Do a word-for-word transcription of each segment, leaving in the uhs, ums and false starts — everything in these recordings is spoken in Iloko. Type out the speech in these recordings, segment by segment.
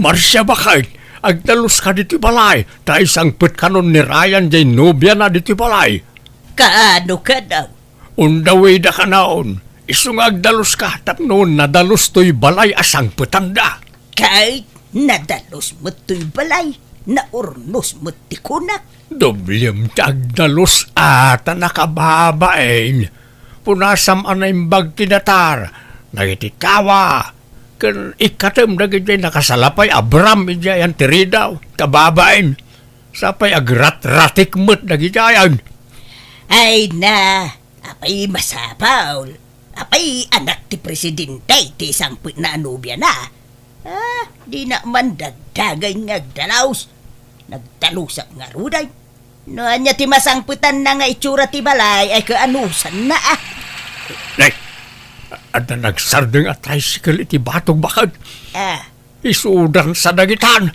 Marcia, baket, agdaluska ditoy balay, ta isangpetkanon ni Ryan jay nobiana ditoy balay. Kaano kano? On the way da kanaon, isu nga agdaluska tapno nadalus toy balay a sangpetanda. Ket nadalus met toy balay, naurnos met ti kunak. Doblem ti agdalus a ta nakababain. Punasam a naimbag ti datar dagiti tawa, ken ikkatem dagiti nakasalapay a bram idiay anteridaw, kababain. Sapay agratratik met dagidiayan. Ay na, apay masapul? Apay anak ti presidente ti sangpetna a nobiana? Ah, dina man dagdagay nga agdalus. Nagdalusak ngaruden. No ania ti masangpetanna nga itsura ti balay, ay kaanusanna, ah. Nay, adda nagsardeng a tricycle iti batog, baket. Ah. Isudan sa dagitan.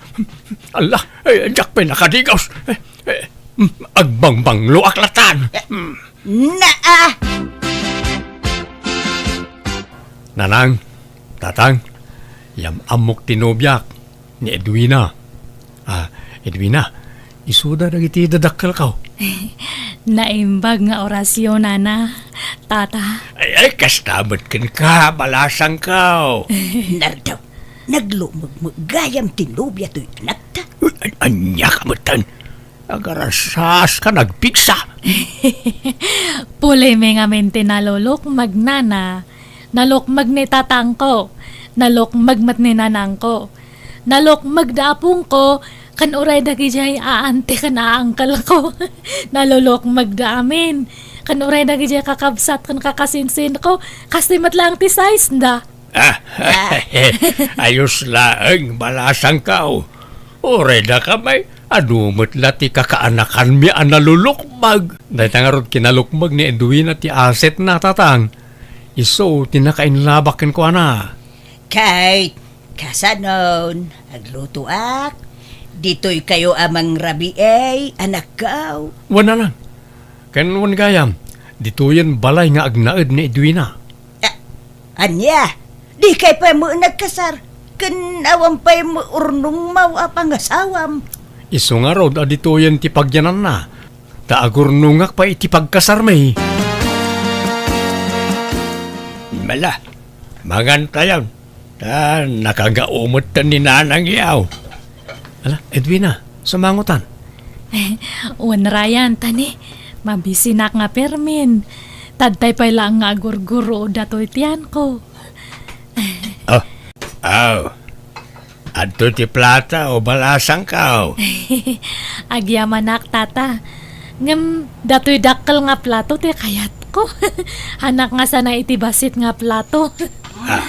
Alla, eh, diak pay nakadigos. Eh, eh, agbangbangloak latan. Naa! Nanang, tatang, yam-ammok ti nobiak, ni Edwina. Ah, Edwina, isuda dagiti dadakkelko. Naimbag nga orasyon, nana, tata. Ay, ay, kasta met kenka, balasangko. Nardaw, naglumegmek gayam ti nobia toy anakta. Uy, an-, ania ka metten? Agarasas ka nagpigsa. Pulimi ngamin ti nalulukmeg, nana. Nalukmeg ni tatangko. Nalukmeg met ni nanangko. Nalukmeg da apongko, ken uray dagidiay aante ken aangkelko. Nalulukmeg da amin. Ken uray dagidiay kakabsat ken kakasinsinko, kastoy met laeng ti size da. Ah, ayos laeng, balasangko. Uray dakami, adu met la ti kakaanakanmi a nalulukmeg. Dayta ngarud kinalukmeg ni Edwina ti asetna, tatang. Isu ti nakainlabak kenkuana. Kay, kasanon, aglutoak. Ditoykayo a mangrabii, anakko. Wen, nanang. Ken wen gayam, ditoyen balay nga agnaed ni Edwina. A-, ania? Dikay pay met nagkasar? Ken awan pay met urnongmo a pangasawam? Isu ngarud a ditoyen ti pagyananna. Ta agurnongak pay iti pagkasarmi. Mala, mangantayon, ta nakagao metten ni nanang yaw. Ala, Edwina, sumangotan. Wen, Ryan, tani, mabisinak nga permin. Tadtay pay laeng nga agurguro datoy tianko. Oh, aw. Adto ti plato, balasangko. Agyamanak, tata. Ngem datoy dakkel nga plato ti kayatko. Hanak nga sana iti bassit nga plato. Ah.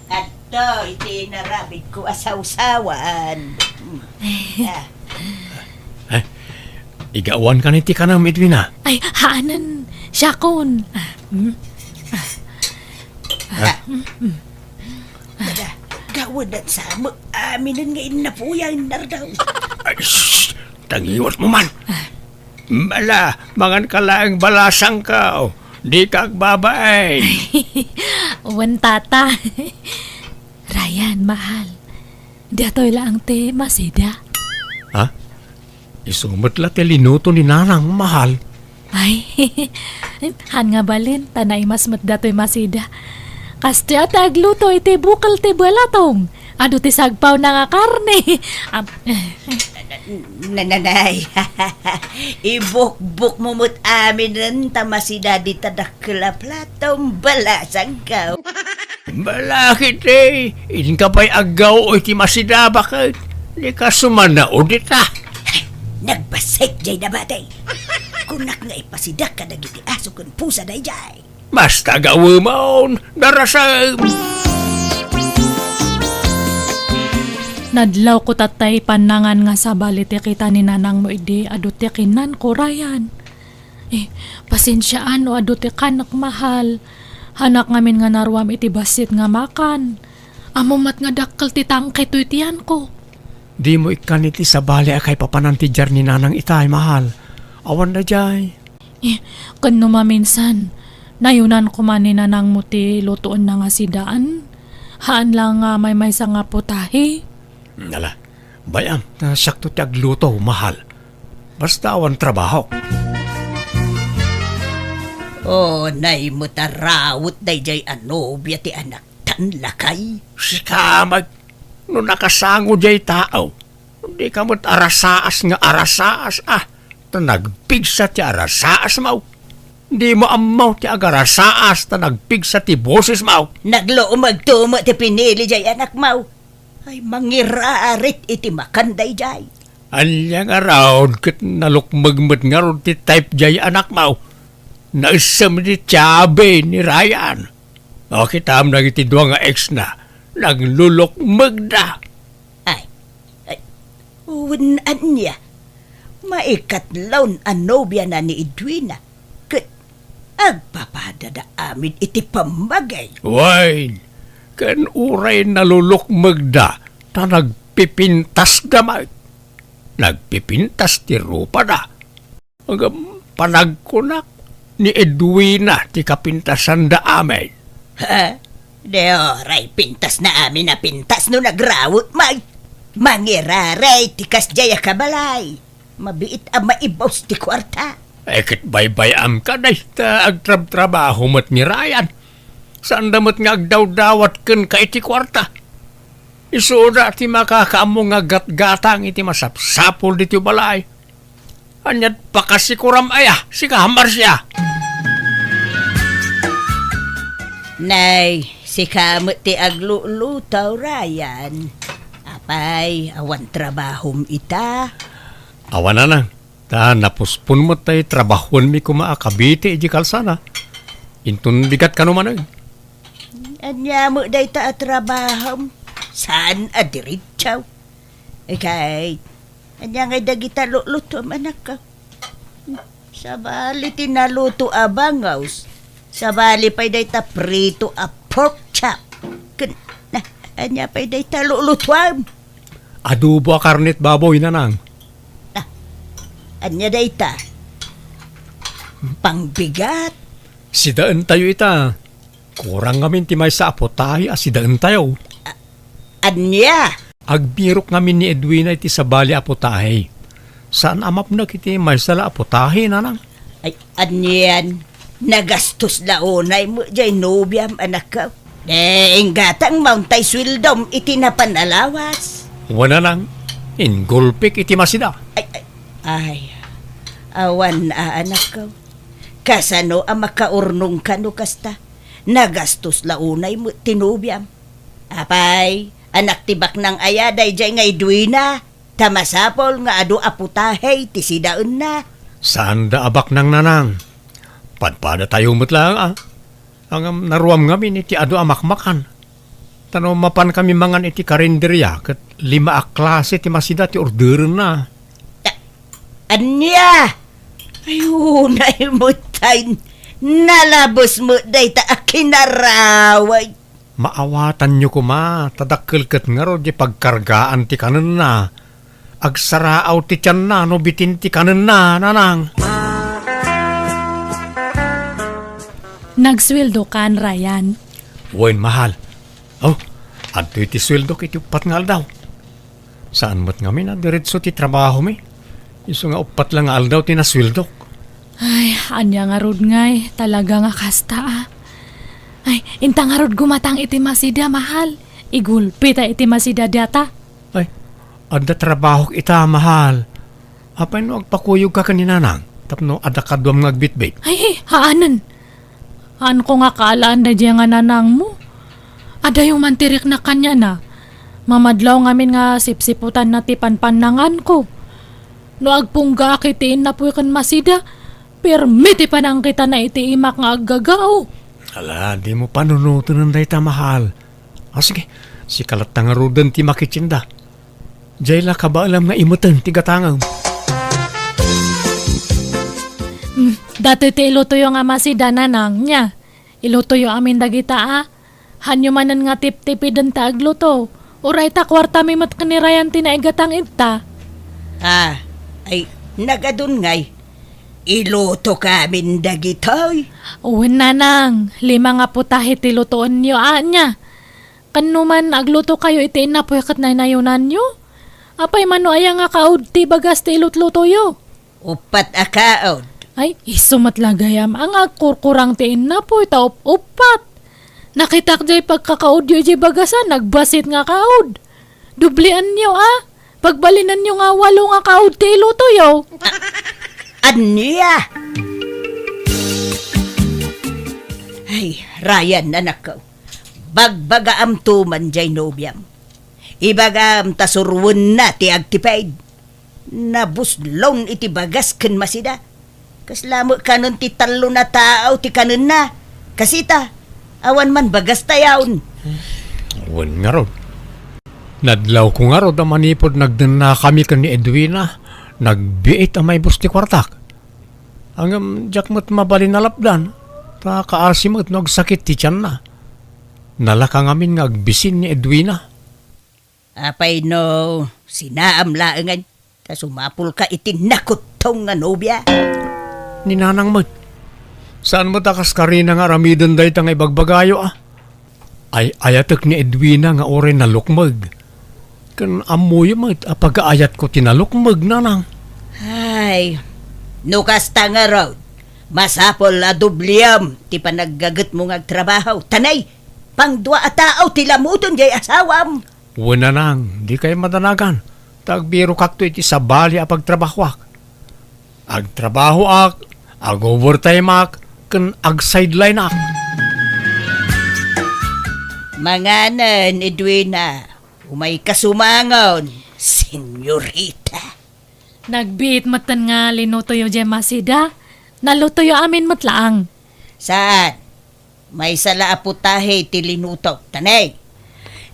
Adto iti inarabidko a sawsawan. Ah. Eh, igawan kan iti kanam, Edwina? Ay, haanen, siakon. Ah, mm. Ah. Ada, gawadan sa mo, aminen nga innapuyan, Nardaw. Ay, shh! Tangiwat mo man! Bala, mangan ka laeng, balasangko. Dika agbabain. Wen, tata. Ryan, mahal. Datoy laeng ti masida. Ha? Isu met la ti linuto ni nanang, mahal. Ay, haan nga balin, ta naimas met datoy masida. Kastoy a ti agluto iti bukel ti balatong. Adu ti sagpawna nga karne. Am-, Nananay, ibukbok mo met aminen ta masida dita dakkel a plato, balasangko. Balakit, eh, inka pay aggaw iti masida, baket? Dika sumanaw dita. Nagbassit jay nabati. Kunak nga ipasidak kadagiti aso ken pusa dayjay. Basta gawemon, darasem. Nadlawko tattay pannangan nga sabali ti kita ni nanangmo idi adu ti kinanko, Ryan. Eh, pasensiaan no adu ti kanek, mahal. Hanak ngamin nga naruam iti bassit nga makan. Ammom met nga dakkel ti tangke toy tianko. Dimo ikkan iti sabali a kaipapanan ti diar ni nanang itay, mahal. Awan dayjay. Eh, ken no maminsan, nayunan koma ni nanangmo ti lutoenna nga sidaan? Haan la nga maymaysa nga putahe? Ala, bay-am, ta siakto ti agluto, mahal. Basta awan trabahok. O, nay met a rawet daydiay a nobia ti anaktan, lakay. Sika met, no nakasango diay tao, dika met arasaas nga arasaas, a, ta nagpigsa ti arasaasmo. Dimo ammo ti agarasaas ta nagpigsa ti bosesmo. Naglumegto met ti pinili diay anakmo. Ay, mangirarit iti makan daydiay. Ania ngarud ket nalukmeg met ngarud ti type diay anakmo? Naessem ti tiabe ni Ryan. O, kitam dagiti dua nga ex na, naglulukmegda. Ay, ay, wen ania? Maikatlon a nobiana ni Edwina. Ket agpapadada amin iti pammagay. Wen, ken uray nalulukmegda, ta nagpipintasda met. Nagpipintas ti rupada. Ngem panagkunak, ni Edwina ti kapintasanda amin. Ha? Di uray pintasna amin a pintas no nagrawet met. Mangirarit ti kasdiay a kabalay. Mabiit a maibus ti kuarta. Ay, ket baybay-amka dayta agtrabtrabaho met ni Ryan. Saanda met nga agdawdawat kenka iti kuarta. Isuda ti makakaammo nga gatgatang iti masapsapul ditoy balay. Ania't pakasikuram aya, sika, Marcia? Nay, sika met ti agluluto, Ryan. Apay, awan trabahom ita? Awan, nanang. Ta napuspon met tay trabahuenmi koma a kabiti idiay kalsada. Inton bigat kano manen. Ania met dayta a trabahom? Saan a diretso? Ikay, ania ngay dagita lulutom, anakko? Sabali ti naluto a bangus. Sabali pay dayta prito a pork chop. Ken, na, ania pay dayta lulutuam? Adobo a karnet baboy, nanang. Ah, ania dayta? Pangbigat? Sidaentayo ita. Kurang ngamin ti maysa a putahe a sidaentayo. A-, ania? Agbirok ngamin ni Edwina iti sabali a putahe. Saan a mapnek iti maysa la a putahe, nanang. Ay, anian? Nagastos la unay met jay nobiam, anakko. Eh, inggatang maun tay sueldom iti napan a lawas. Wen, nanang, inggulpik iti masida. Ay, ay, ay, awan a, anakko. Kasano a makaurnongka no kasta? Nagastos la unay met ti nobiam. Apay, anak ti baknang aya dayjay nga Edwina, ta masapul nga adu a putahe ti sidaenna. Saanda a baknang, nanang. Padpadatayo met laeng a. Ngem naruam ngamin iti adu a makmakan. Ta no mapankami mangan iti karinderia, ket lima a klase ti masida ti orderenna. Ta-, ania? Ay, unay met tay nalabes met dayta a kinaraway. Maawatanyo koma, ta dakkel ket ngarud ti pagkargaan ti kanenna. Agsaraaw ti tianna no bitin ti kanenna, nanang. Nagsueldokan, Ryan? Wen, mahal. Oh, adtoy ti sueldok iti uppat nga aldaw. Saan met ngamin a diretso ti trabahomi? Isu nga uppat la nga aldaw ti nasueldok. Ay, ania ngarud ngay, talaga nga kasta a. Ay, inta ngarud gumatang iti masida, mahal. Igulpi ta iti masida data. Ay, adda trabahok ita, mahal. Apay no agpakuyogka ken ni nanang tapno adda kaduam nga agbitbit? Ay, haanen. Haanko nga kaalaan daydiay nga nanangmo. Adayo man ti riknak kaniana. Mamadlaw ngamin nga sipsiputanna ti panpannanganko. No agpunggaak iti innapoy ken masida, pirmi ti panangkitana iti imak nga aggagao. Ala, dimo panunoten dayta, mahal. Ah, sige, sika latta ngaruden ti makitienda. Diay la kabaelam nga imeten ti gatangem. Hmm, datoy ti ilutoyo nga masida, nanang, nia. Ilutoyo amin dagita a. Hanyo manen nga tiptipiden ta agluto. Uray ta kuartami met ken ni Ryan ti naigatang ita. Ah, ay, nagadun ngay. Ilutoka amin dagitoy. Wen, nanang, lima nga putahe ti lutoenyo, ania. Ken no man aglutokayo iti innapoy ket naynayonanyo? Apay man no aya nga kaud ti bagas ti ilutlutoyo? Uppat a kaud. Ay, isu met la gayam a nga agkurkurang ti innapoy ta up-uppat. Nakitak jay pagkakaudyo idiay bagasan, nagbasit nga kaud. Dublianyo a. Pagbalinanyo nga walo nga kaud ti ilutoyo. Ania? Ay, Ryan, anakko. Bagbagaamto man jay nobiam. Ibagam ta surwenna ti agtipid. Nabuslon iti bagas ken masida. Kasla met kanen ti tallo a tao ti kanenna. Kasita, awan man bagas tayon. Wen ngarud. Nadlawko ngarud a manipud nagdennakami ken ni Edwina, nagbiit a maibus ti kuartak. Ngem diak met mabalin a lapdan, ta kaasi met no agsakit ti tianna. Nalaka ngamin nga agbisin ni Edwina. Apay no sinaam laengen, ta sumapulka iti nakuttong nga nobia? Ni Nanang met. Saan met a kas karina nga aramiden dayta nga ibagbagayo a? Ay-ayatek ni Edwina nga uray nalukmeg. Ken ammoyo met a pagaayatko ti nalukmeg, Nanang. Ay, no kasta ngarud, masapul a dubliam ti panaggagetmo nga agtrabaho. Tanay, pangdua a tao ti lamuton jay asawam. Wen, Nanang, dikay madanagan, ta agbirokakto iti sabali a pagtrabahoak. Agtrabahoak, ag-overtimeak, ken ag-sidelineak. Manganen, Edwina. Umayka sumangon, senyorita. Nagbiit metten nga linutoyo jay masida. Nalutoyo amin met laeng. Saan? Maysa la a putahe ti linutok, tanay.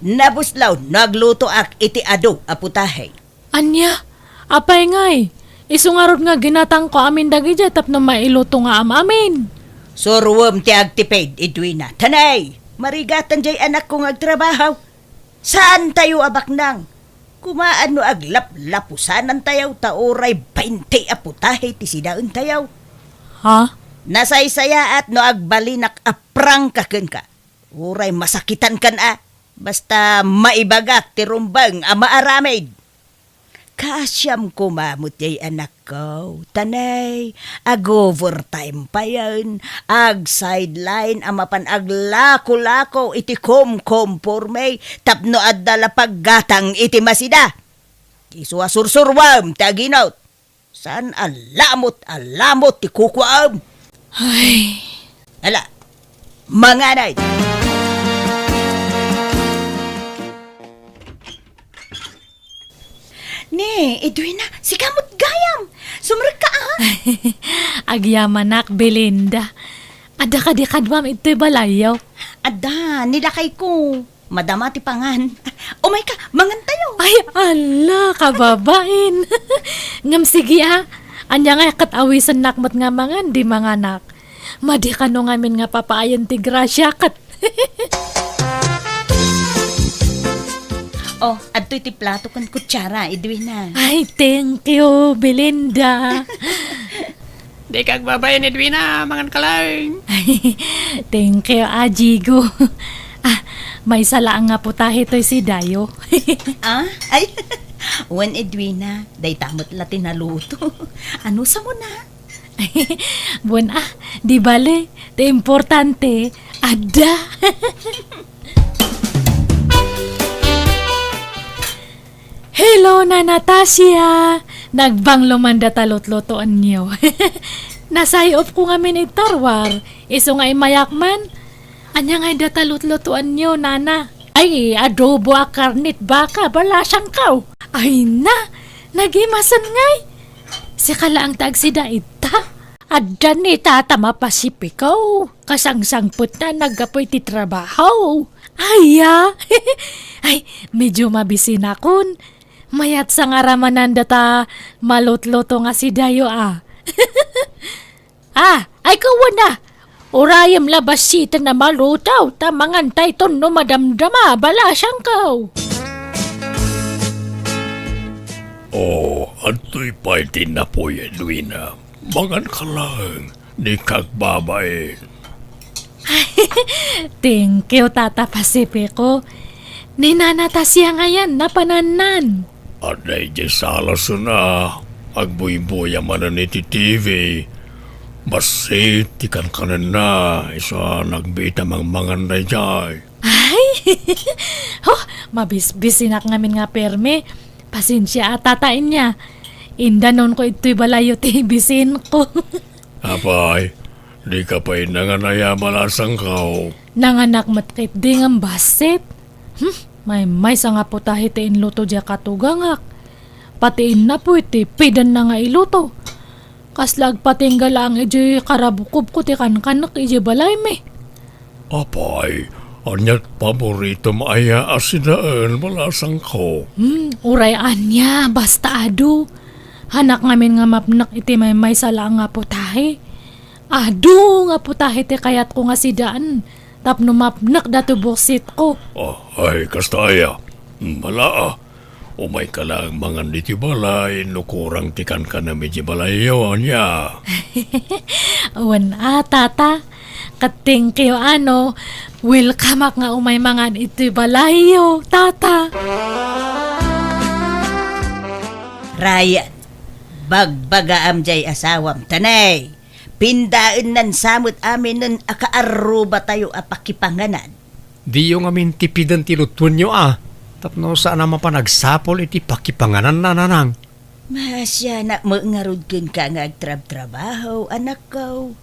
Nabuslon no aglutoak iti adu a putahe. Ania? Apay ngay? Isu ngarud nga ginatangko amin dagidiay tapno mailuto nga am-amin. Suruem ti agtipid, Edwina. Tanay, marigatan jay anakko nga agtrabaho. Saantayo a baknang. Kumaan no aglaplapusanantayo ta uray baynte a putahe ti sidaentayo. Ha? Nasaysayaat no agbalinak a prangka kenka. Uray masakitankan a, basta maibagak ti rumbeng a maaramid. Kaasiam koma met jay anakko, tanay, ag-overtime payen, ag-sideline a mapan aglako-lako iti komkomporme tapno adda la paggatang iti masida. Isu a sursuruam ti aginot. Saan a lamot a lamot ti kukuam. Ay. Ala, manganay. Ni, Edwina, sika met gayam. Sumrekka, a? Agyamanak, Belinda. Adda kadi kaduam idtoy balayyo? Adda, ni lakayko. Madama ti pangan. Umayka, mangantayo. Ay, ala, kababain. Ngem sige, a. Ania nga ket awisennak met nga mangan, di manganak. Madi kano ngamin nga papaayen ti grasia ket. Oh, adtoy ti plato ken kutsara, Edwina. Ay, thank you, Belinda. Dika agbabain, Edwina, manganka laeng. Thank you, a, Jigo. A, maysa laeng nga putahe toy sidayo. A? Ay, wen, Edwina, dayta met la ti naluto. Anusam, a? Wen, a, di bale, ti importante, adda. Hello, Nana Tasia! Nagbanglo man data lutlutoanyo. Nasayopko ngamin iti tarwar, isu nga immayak man. Ania ngay data lutlutoanyo, Nana? Ay, adobo a karnet baka, balasangko. Ay na, nagimasen ngay. Sika laeng ti agsida ita. Adda ni Tata mapasipiko. Kasangsangpetna naggapu iti trabaho. Aya? Ay, medyo mabisinakon. Mayat sa nga ramanan data malutluto nga sidayo, a. A, ay, kawan na. Urayem la basiten a maluto, ta mangantayton no madamdama, balasangko. Oh, adtoy pay ti napoy, Edwina. Manganka laeng, dika agbabain. Thank you, Tata Pacifico. Ni Nana Tasia ngayen, napanannan. Adda idiay sala suna, agbuybuya manen iti T V. Bassit ti kankanenna, isu a nagbiit a mangmangan daydiay. Ay! Ho, mabisbisinak ngamin nga permi. Pasensia a, tata, ania. Indanonko idtoy balayyo ti bisinko. Apay, dika pay nangan aya, balasangko? Nanganak met ketdi ngem bassit. Hmm, maymaysa nga putahe ti inluto diay katugangak. Pati innapoy ti pidenna nga iluto. Kasla agpatingga laeng idiay karabukobko ti kankanek idiay balaymi. Apay, ania't paboritom aya a sidaen, balasangko? Hmm, uray ania, basta adu. Hanak ngamin nga mapnek iti maymaysa laeng nga putahe. Adu nga putahe ti kayatko nga sidaen tapno mapnek datoy buksitko. Ah, ay, kasta aya. Hmm, ala, a. Umayka laeng mangan ditoy balay no kurang ti kankanem idiay balayyo, ania? Wen a, tata. Ket thank you, a, no welcomeak nga umay mangan itoy balayyo, tata. Ryan, bagbagaam diay asawam, tanay. Pindaennan sa met aminen a kaarrubatayo a pakipanganan. Diyo ngamin tipiden ti lutuenyo a, tapno saan a mapan agsapul iti pakipangananna, nanang. Maasianak met ngarud kenka nga agtrabtrabaho, anakko.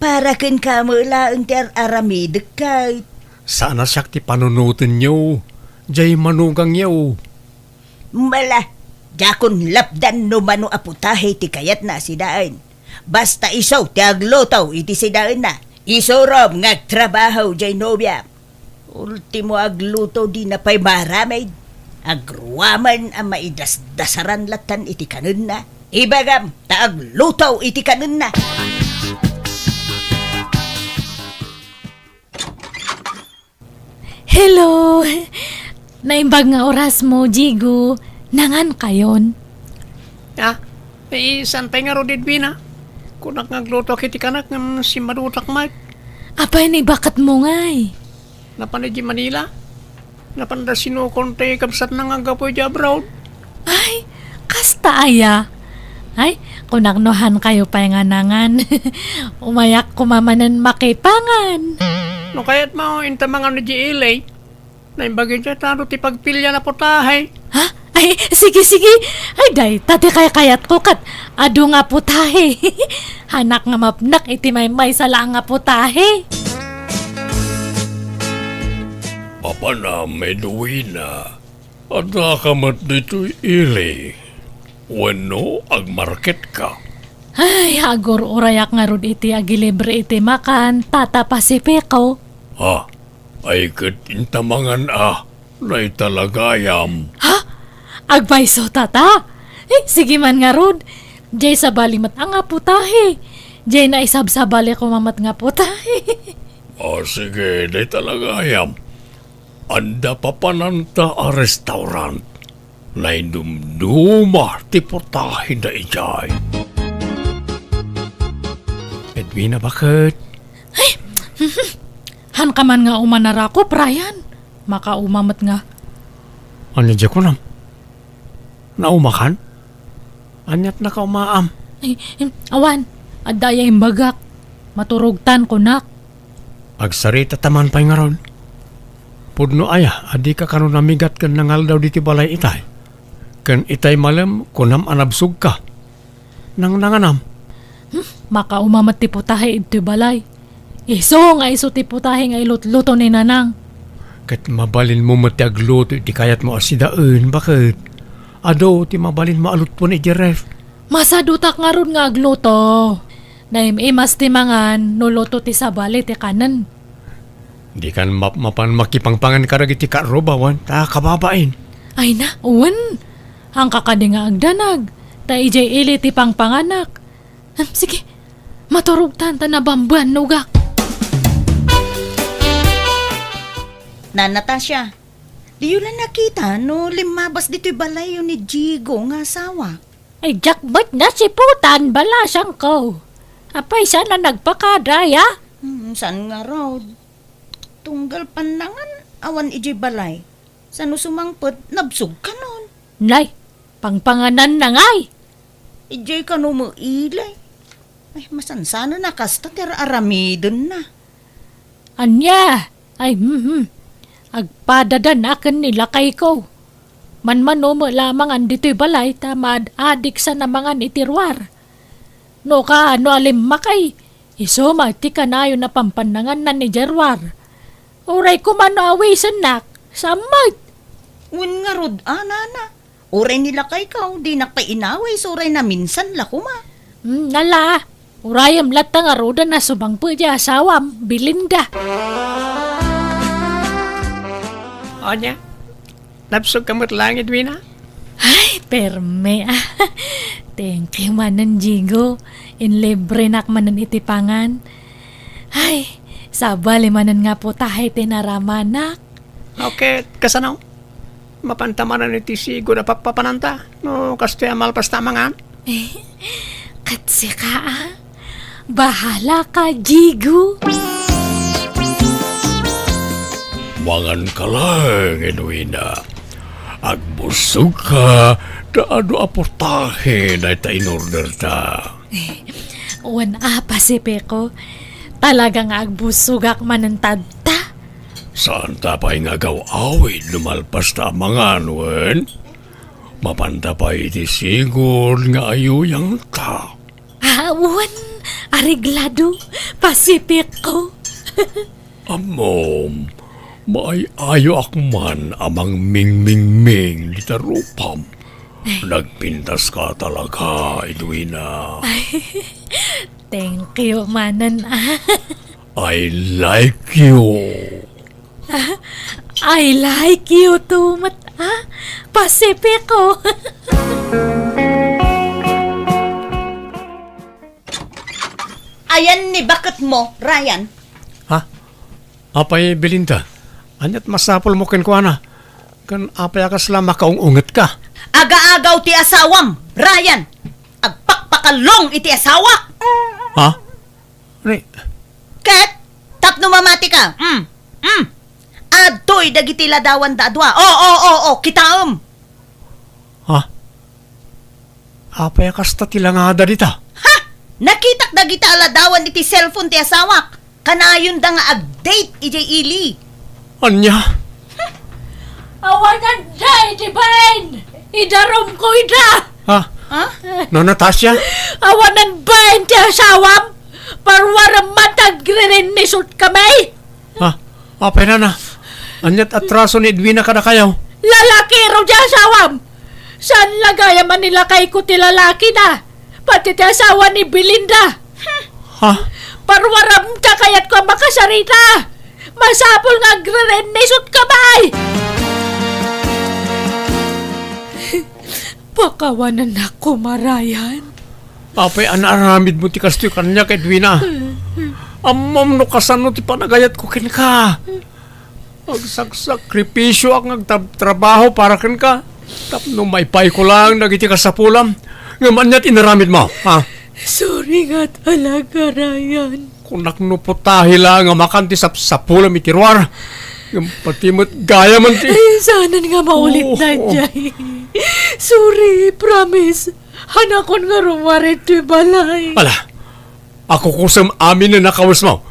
Para kenka met laeng ti ar-aramidek ket. Saan a siak ti panunotenyo, diay manugangyo. Mala, diakon lapdan no mano a putahe ti kayatna a sidaen. Basta isu ti agluto iti sidaenna. Isurom nga agtrabaho diay nobiam. Ultimo agluto dina pay maaramid. Agruaman a maidasdasaran lattan iti kanenna. Ibagam ta agluto iti kanenna. Hello! Naimbag nga orasmo, Jigo. Nangankayon? Ah, eh, saan pay ngarud, Edwina? Kunak nga aglutoak iti kanak ngem simmadutak met. Apay, ni baketmo ngay? Napan idiay Manila. Napanda sinukon ti kabsatna nga aggapu idiay abroad. Ay, kasta aya. Ay, kunak no haankayo pay nga nangan. Umayak koma manen makipangan. No kayatmo, inta mangan idiay ili. Naimbag idiay ta adu ti pagpilian a putahe. Ha? Ay, sige, sige. Ay, dayta ti kaykayatko ket adu nga putahe. Hanak nga mapnek iti maymaysa laeng nga putahe. Apan, a, Edwina, addaka met ditoy ili wenno agmarketka? Ay, agur-urayak ngarud iti agilibre iti makan, Tata Pacifico. Ha? Ay ket inta mangan a, dayta la gayam. Ha? Agpayso, Tata? Eh, sige man ngarud. Diay sabali met a nga putahe. Diay naisabsabali koma met nga putahe. O, sige, dayta la gayam. Adda papananta a restaurant. Naidumduma ti putahenda idiay. Edwina, baket? Ay! Haanka man nga umanarakup, Ryan. Makauma met nga. Ania diay kunam? Naumakan? Ania't nakaumaam? Ay, em, awan. Adda aya imbagak. Maturogtan, kunak. Agsarita ta man pay ngarud. Pudno aya a dika kano namigat ken nangaldaw ditoy balay itay? Ken itay malem, kunam a nabsogka. Nangnanganam. Hmm, makauma met ti putahe idtoy balay. Isu nga isu ti putahe nga ilutluto ni Nanang. Ket mabalinmo met ti agluto iti kayatmo a sidaen, baket? Adu ti mabalinmo a lutuen idiay ref. Masadutak ngarud nga agluto. Naim-imas ti mangan no luto ti sabali ti kanen. Dikan mapmapan makipangpangan kadagiti kaarrubawan ta kababain. Ay na, wen. Haanka kadi nga agdanag, ta idiay ili ti pangpanganak. Hmm, sige, maturogtan ta nabambanogak. Nana Tasia, diyo la nakita no limmabas ditoy balayyo ni Jigo nga asawa? Ay, diak met nasiputan, balasangko. Apay, saan a nagpakada aya? Hmm, saan ngarud? Tunggal pannangan, awan idiay balay. Sano sumangpet, nabsogkanon. Nay, pangpangananna ngay. Idiay kano met ilay. Ay, masansanana kasta ti ar-aramidenna. Ania? Ay, hmm, hmm. Agpadadanak ken ni lakayko. Manmano met lamangan ditoy balay ta maad-adiksan a mangan iti ruar. No kaano a limmakay, isu met ti kanayon a pampannanganna idiay ruar. Uray koma no awisennak, saan met. Wen ngarud, a, nana. Uray ni lakayko, dinak pay inawis, uray naminsan la koma. Hmm, ala, urayem latta ngaruden a sumangpet idiay asawam, Belinda. Ania? Nabsogka met laeng, Edwina? Ay, perme, ah. Thank you manen, Jigo. Inlibrenak manen iti pangan. Ay, sabali manen nga putahe ti naramanak. Okay, kasano? Mapanta manen iti sigud a pappapananta no kastoy a malpas ta mangan? Eh, ket sika, ah? Bahala ka, Jigo. Mangan ka laeng, Edwina. Agbusogka ta adu a putahe dayta in-orderta. Eh, wen a, Pacifico. Talaga nga agbusogak manen tadta. Saanta pay nga agaw-awid no malpas ta mangan, wen? Mapanta pay iti sigud nga ayuyangta. Ah, wen, areglado, Pacifico. Ammom, maay-ayoak man a mangmingmingming dita rupam. Nagpintaska talaga, Edwina. Thank you manen, ah. I like you. I like you too met, ah, Pacifico. Ayan ni baketmo, Ryan. Ha? Apay, Belinda? Ania't masapulmo kenkuana? Ken apay a kasla makaung-ungetka? Agaagaw ti asawam, Ryan! Agpakpakallong iti asawak! Ha? Ni? Ket, tapno mamatika, mm, mm, adtoy dagiti ladawanda a dua. O, o, o, o, kitaem! Ha? Apay a kasta ti langada dita? Ha? Nakitak dagita a ladawan iti cellphone ti asawak. Kanayonda nga ag-date idiay ili. Ania? Awananda iti bain! Idarumko ida! Ha? Ha? No, Natasha? Awanan bain ti asawam? Paruarem man ta agririnnisot kami! Ha? Apay nana? Ania't atraso ni Edwina kadakayo? Lalakiro ti asawam! Saan la gayam a ni lakayko ti lalakina, pati ti asawa ni Belinda. Ha? Paruaramta kayatko a makasarita. Masapul nga agririnnisot ka, bay! Pakawanannak koma, Ryan. Apay a naaramidmo ti kastoy kaniak, Edwina? Ammom no kasano ti panagayatko kenka. Agsaksakripisiak nga agtrabtrabaho para kenka tapno maipayko laeng dagiti kasapulam. Ngem ania't inaramidmo, ha? Sorry nga talaga, Ryan. Kunak no putahi laeng a makan ti sapsapulam iti ruar. Ngem pati met gayam ti... Ay, saanen nga maulit, oo, daydiay. Sorry, promise. Hanakon nga rummuar iti balay. Ala, akukusem aminen a kawesmo.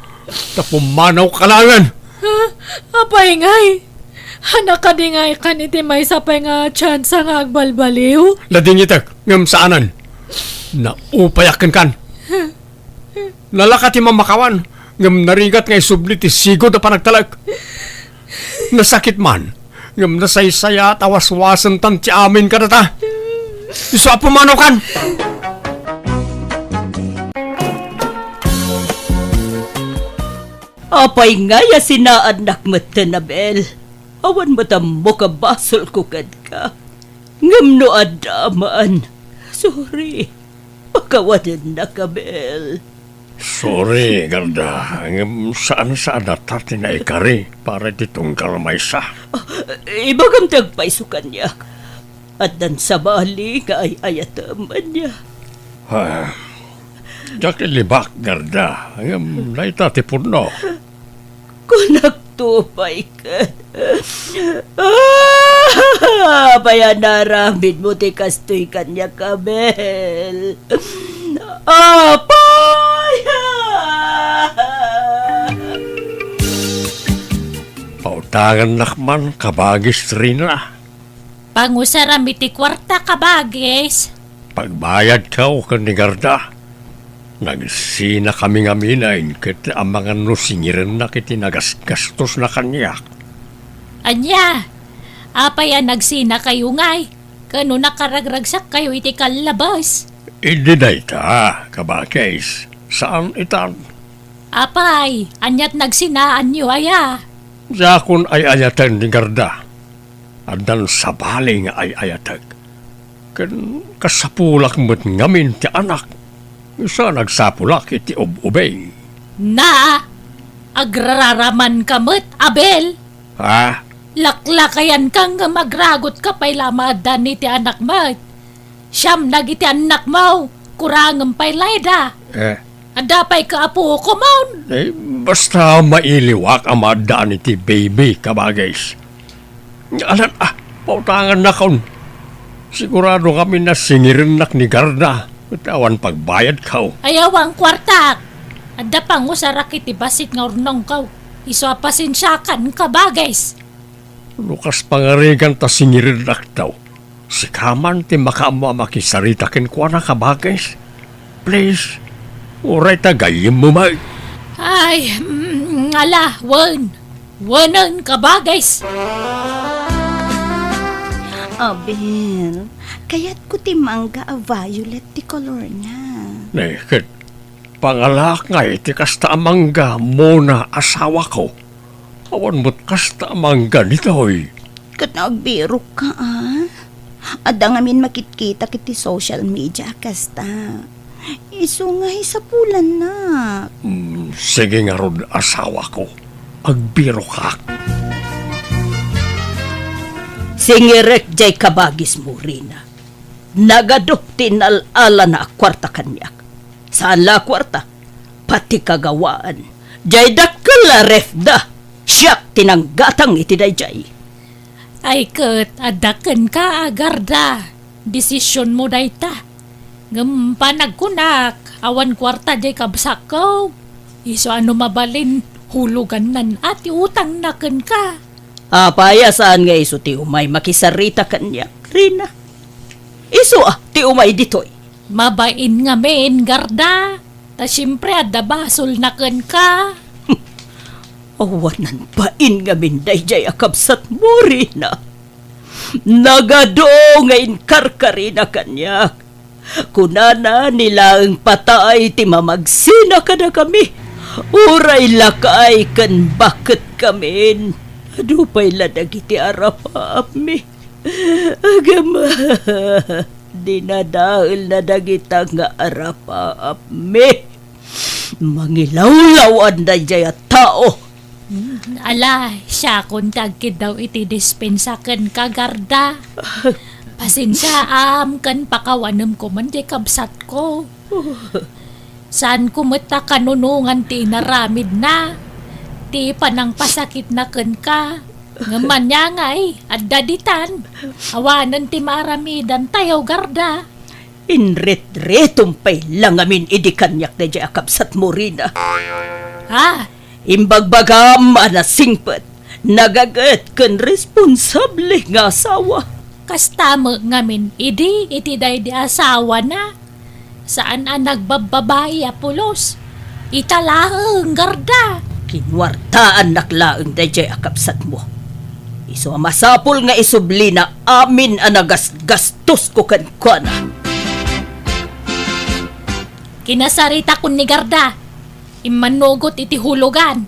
Ta pumanawka laengen. Ha? Apay ngay? Hanak kadi ngay kan iti maysa pay nga tsansa nga agbalbaliw? Ladingitek, ngem saanen. Naupayak kenkan. Nalaka ti mamakawan, ngem narigat nga isubli ti sigud a panagtalek. Nasakit man, ngem nasaysayaat a waswasentan ti amin kadata. Isu a pumanawkan! Apay ngay a sinaannak metten, Abel? Awan met ammok a basolko kenka. Ngem no adda man, sorry. Pakawanennak, Abel. Sorry, Garda. Ngem saan-saanata ti naikari para iti tunggal maysa. Ah, ibagam ti agpayso kaniak. Addan sabali nga ay-ayatem, ania? Ah, diak ilibak, Garda. Ngem dayta ti pudno. Kunakto pay ket. Ah! Apay a naaramidmo ti kastoy kaniak, Abel? Apay! Pautangannak man, kabagis Rina. Pangusaram iti kuarta, kabagis. Pagbayadko ken ni Garda, nagsinakami ngamin ket amangan no singirennak iti nagasgastosna kaniak. Ania? Apay a nagsinakayo ngay? Ken no nakaragragsakkayo iti kallabes? Idi dayta, kabagis, saan itan. Apay, aniat nagsinaanyo aya? Diakon ay-ayaten ni Garda. Addan sabali nga ay-ayatek. Ken kasapulak met ngamin ti anak. Isu a nagsapulak iti ub-ubing. Na, agrararamanka met, Abel. Ha? Laklakayanka ngem agragotka pay la a maaddaan iti anak met. Siam dagiti annakmo, kurangem pay layda. Eh. Adda pay ka apokomon. Eh, basta mailiwak a maaddaan iti baby, kabagis. Alan, ah, pautangannakon. Sigurado ngamin a singirennak ni Garda, ket awan pagbayadko. Ayaw ang kuartak. Adda pangusarak iti bassit nga urnongko. Isu a pasensiakan, kabagis. No kas pangarigan ta singirennak daw, sika man ti makaammo a makisarita kenkuana, kabagis. Please, uray ta gayyemmo met. Ay, mm, ala, wen. Wenen, kabagis. Abel, kayatko ti mangga a violet ti kolorna. Ne, ket pangalaak ngay ti kasta a mangga, Mona, asawako. Awan met kasta a mangga ditoy. Ket agbirokka, a? Adda ngamin makitkitak iti social media a kasta. Isu nga isapulannak. Mm, sige ngarud, asawako. Agbirokak. Singirek jay kabagis, Rina. Nagadu ti inal-alana a kuarta kaniak. Saan la a kuarta, pati kagawaan. Jay dakkel a refda, siak ti nanggatang iti dayjay. Ay ket, adda kenka a Garda. Desisionmo dayta. Ngem panagkunak, awan kuarta jay kabsatko. Isu a no mabalin, hulugannan a ti utangna kenka. Apay a saan nga isu ti umay makisarita kaniak, Rina? Isu a ti umay ditoy. Mabain ngamin, Garda. Ta siempre, adda basolna kenka. Awanan bain ngamin dayjay a kabsatmo, Rina. Nagadu nga inkarkarina kaniak. Kunana, ni laeng patay ti mamagsina kadakami. Uray lakay ken baketkamin. Adu pay la dagiti arapaapmi. Agama, dinadaelna dagita nga arapaapmi. Mangilawlaw-an dayjay a tao. Mm, ala, siakon ti agkiddaw iti dispensa kenka, Garda. Pasensiaam ken pakawanem koma jay kabsatko. Saanko met a kanunongan ti inaramidna, ti panangpasakitna kenka. Ngem ania ngay, adda ditan. Awanen ti maaramidantayo, Garda. Inretritom pay la ngamin idi kaniak dayjay a kabsatmo, Rina. Ah, imbagbagam a nasingpet, nagaget ken responsable nga asawa. Kasta met ngamin idi iti daydi asawana. Saan a nagbabbabai a pulos. Ita laeng, Garda. Kinuartaannak laeng dayjay a kabsatmo. Isu a masapul nga isublina amin a nagasgastosko kenkuana. Kinasaritakon ni Garda. Immanugot iti hulugan.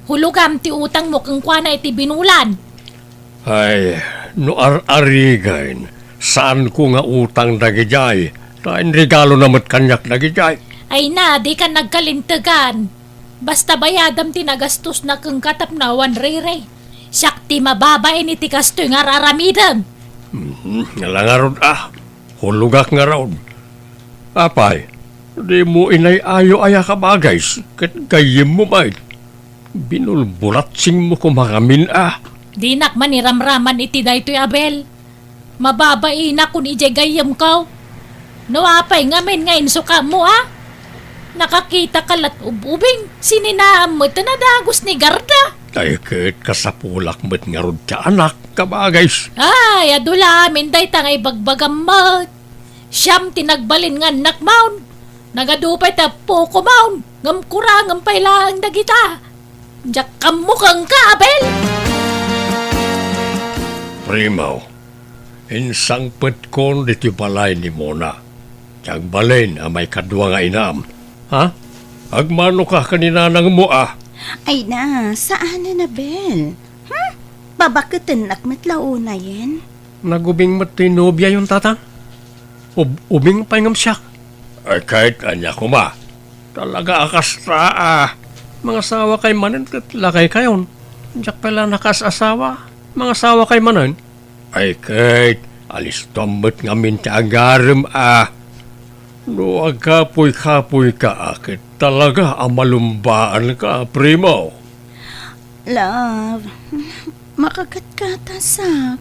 Hulogam ti utangmo kenkuana iti binulan. Ay, no ar-arigen, saanko nga utang dagidiay, ta inregalona met kaniak dagidiay. Ay na, dika nagkalintegan. Basta bayadam ti nagastosna kenka tapno awan riri. Siak ti mababain iti kastoy nga ar-aramidem. Mhm, ala ngarud a. Hulogak ngarud. Apay, dimo inay-ayo aya, kabagis, ket gayyemmo met. Binulbulatsingmo koma ngamin a. Dinak maniramraman iti daytoy, Abel. Mababainak kun idiay gayyemko. No apay ngamin nga insukamo a? Nakakitaka la't ub-ubing, sininaam met a nadagus ni Garda. Ay ket kasapulak met ngarud ti anak, kabagis. Ay, adu la amin dayta nga ibagbagam met. Siam ti nagbalin nga annakmon. Nagadu pay ti appokomon, ngem kurangem pay laeng dagita. Diak ammo kenka, Abel! Primo, insangpetkon ditoy balay ni Mona. Ti agbalin a maikadua nga inam. Ha? Agmanoka ken ni nanangmo a? Ay na, saanen, Abel. Hmm? Babaketennak met la unayen. Nagubing met toy nobiayon, Tatang. Ub-, ubing pay ngem siak. Ay, ket ania koma? Talaga a kasta a. Mangasawakay manen ket lakaykayon. Diak pay la nakaas-asawa. Mangasawakay manen. Ay, ket alistuam met ngamin ti agarem a. No agkapuy-kapuyka a, ket talaga a malumbaanka, Primo. Love, makagatgatasak.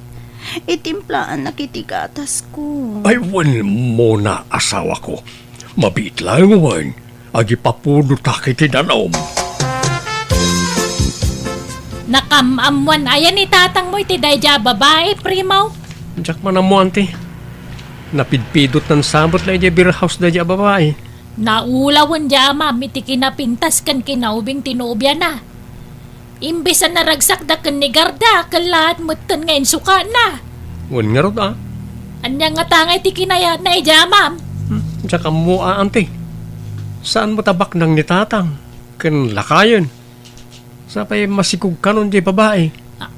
Itimplaannak iti gatasko. Ay, wen, Mona, asawako. Mabiit laeng wen, agipapudotak iti danum. Nakam-ammoan aya ni tatangmo iti daydiay a babai, Primo? Diak man ammo, Auntie. Napidpidotnan sa met la idiay beer house daydiay a babai. Naulawen di amam iti kinapintas ken kinaubing ti nobiana. Imbes a naragsakda ken ni Garda, kellaat metten nga insukana. Wen ngarud a. Ania ngata nga iti kinayatna idiay amam? Hmm, diak ammo a, Auntie. Saan met a baknang ni tatang ken lakayen. Sapay masikog kanon diay babai. A-,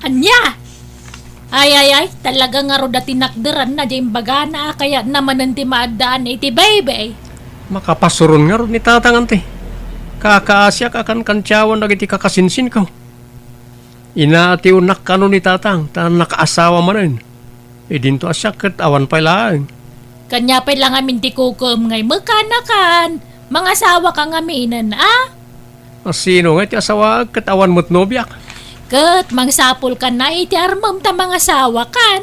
ania? Ay, ay, ay, talaga ngarud a tinakderanna diay imbagana a kayatna manen ti maaddaan iti baybay. Makapasuron ngarud ni tatang, Auntie. Kakaasiak a kankantiawan dagiti kakasinsinko. Inaatiwnak kano ni tatang, ta nakaasawa manen. Idinto a siak ket awan pay laeng. Kania pay la ngamin ti kukuem nga imekanakan, mangasawaka ngaminen, a? A, sino nga iti asawaek ket awan met nobiak? Ket mangsapulkan a iti armem ta mangasawakan.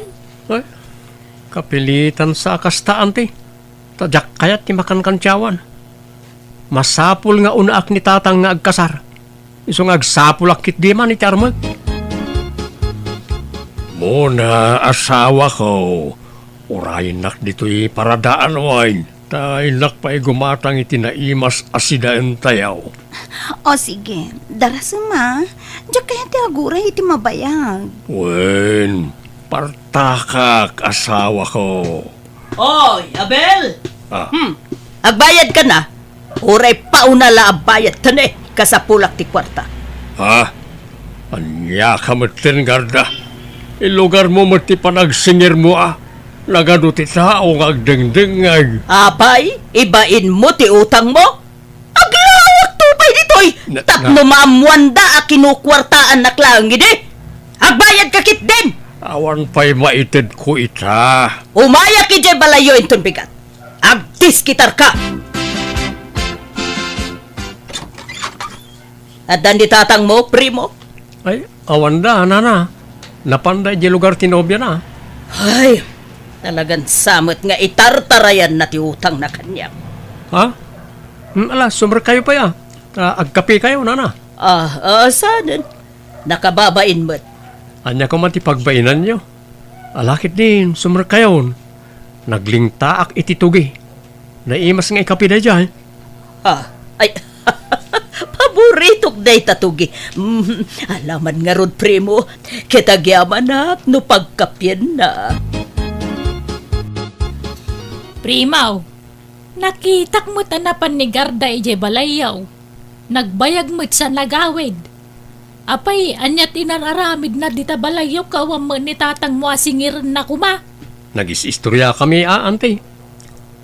Ay, kapilitan sa a kasta, Auntie. Ta diak kayat ti makankantiawan. Masapul nga unaak ni tatang nga agkasar. Isu nga agsapulak ketdi man iti armek. Mona, asawako, urayennak ditoy paradaan wine, ta innak pay gumatang iti naimas a sidaentayo. O sige, darasem a. Diak kayat ti aguray iti mabayag. Wen, partakak, asawako. Oy, Abel! Ah. Hmm, agbayadka na? Uray pauna la a bayad, tane, kasapulak ti kuarta. Ha? Ania ka metten, Garda? Ilugarmo met ti panagsingirmo a. Nagadu ti tao nga agdengdengngeg. Apay, ibainmo ti utangmo? Aglawakto pay ditoy, na, tapno na- maammoanda a kinukuartaannak laeng idi. Agbayadka ketdin! Awan pay maitedko ita. Umayak idiay balayyo inton bigat. Agdiskitarka! Addan ni tatangmo, Primo? Ay, awanda, nana. Napanda idiay lugar ti nobiana. Ay, talagan sa met nga itartarayanna ti utangna kaniak. Ha? Hmm, ala, sumrekkayo pay a. Ah, agkapekayo, nana. Ah, ah, sanen? Nakababain met. Ania koma ti pagbainanyo? Ala ketdin, sumrekkayon. Naglingtaak iti tugi. Naimas nga ikapi daydiay. Ah, ay, paboritok dayta tugi. Mm, alaman ngarud, Primo, ket agyamanak no pagkapienna. Primo, nakitak met a napan ni Garda idiay balayyo. Nagbayag met sa nagawid. Apay, ania ti inar-aramidna dita balayyo, awan met ni tatangmo a singirenna koma? Nagis-istoriakami a, Auntie.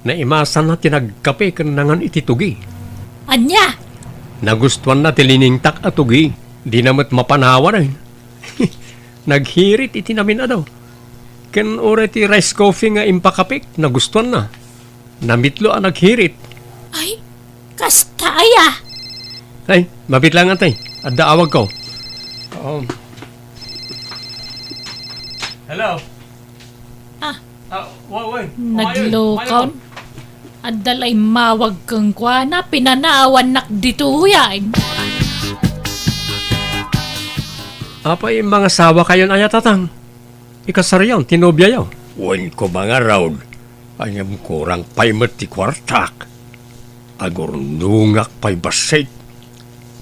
Naimasanna ti nagkape ken nangan iti tugi. Ania? Nagustuanna ti liningtak a tugi. Dina met mapanawan. Naghirit iti namin-adu. Ken uray ti rice coffee nga impakapek, nagustuanna. Namitlo a naghirit. Ay, kasta aya? Ay, mabiit lang, Auntie. Adda awagko. Um. Hello? Ah, ah, wa-, wa-, naglukaw. Adda la immawag kenkuana, pinanawannak ditoyen. Apay, mangasawakayon aya, Tatang? Ikasaryo ti nobiayo? Wen ko mangarud, ngem kurang pay met ti kuartak. Agurnongak pay bassit.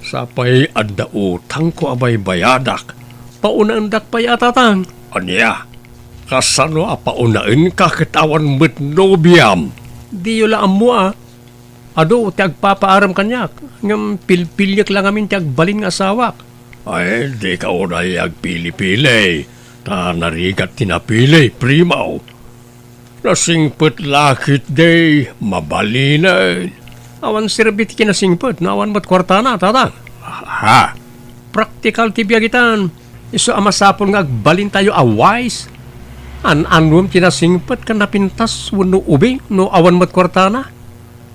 Sapay adda utangko a baybayadak. Paunaendak pay a, Tatang. Ania? Kasano a paunaenka ket awan met nobiam? Diyo la ammo a. Adu ti agpapaarem kaniak, ngem pilpiliek la ngamin ti agbalin nga asawak. Ay, dika unay agpili-pili, ta narigat ti napili, primo. Nasingpet la ketdi, mabalinen. Awan serbi ti kinasingpet no awan met kuartana, Tatang. Ha? Praktikal ti biag itan. Isu a masapul nga agbalintayo a wise. An-anuem ti nasingpet ken napintas wenno ubing no awan met kuartana?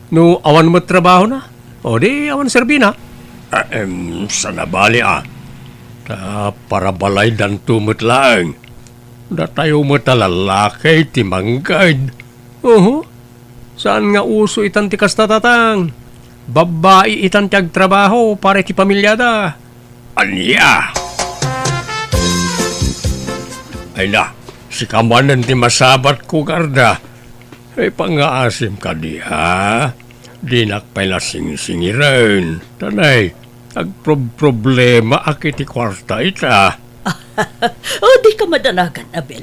No awan met trabahona? O di awan serbina? Ahem, saan a bali a. Ta parabalaydanto met laeng. Datayo met a lalaki ti mangged. Uhu. Saan nga uso itan ti kasta, Tatang. Babbai itan ti agtrabaho para iti pamiliada. Ania? Ay na, sika manen ti masabatko, Garda. Ay, pangngaasim kadi, ha? Dinak pay la singsingiren. Tanay, agprobproblemaak iti kuarta ita. O, dika madanagan, Abel.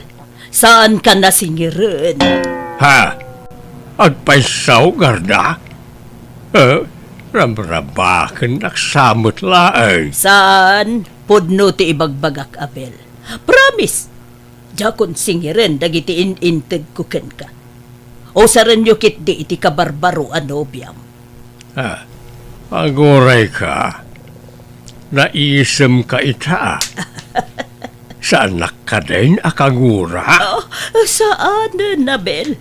Saanka nasingiren. Ha? Agpayso, Garda? Eh, ramrabakennak sa met laeng. Saan? Pudno ti ibagbagak, Abel. Promise! Diakon singiren dagiti in-intedko kenka. Usarenyo ketdi iti kabarbaro a nobiam. Ah, agurayka. Naisemka ita. Saannak kadin a kagura? Oh, saanen, Abel.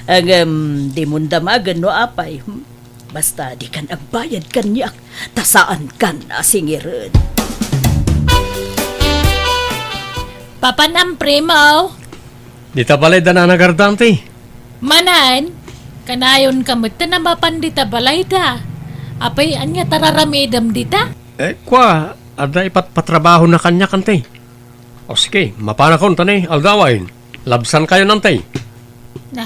Ngem, dimon damagen no apay. Hmm? Basta dikan agbayad kaniak, ta saankan a singiren. Papanam, Primo. Dita balay da Nana Garda, anti? Manen, kanayonka met a mapan dita balayda. Apay, ania ti ar-aramidem dita? Eh, kua, adda ipatpatrabahona kaniak, anti? O sige, mapanakon ta ni aldawen. Labsankayo, anti? Na,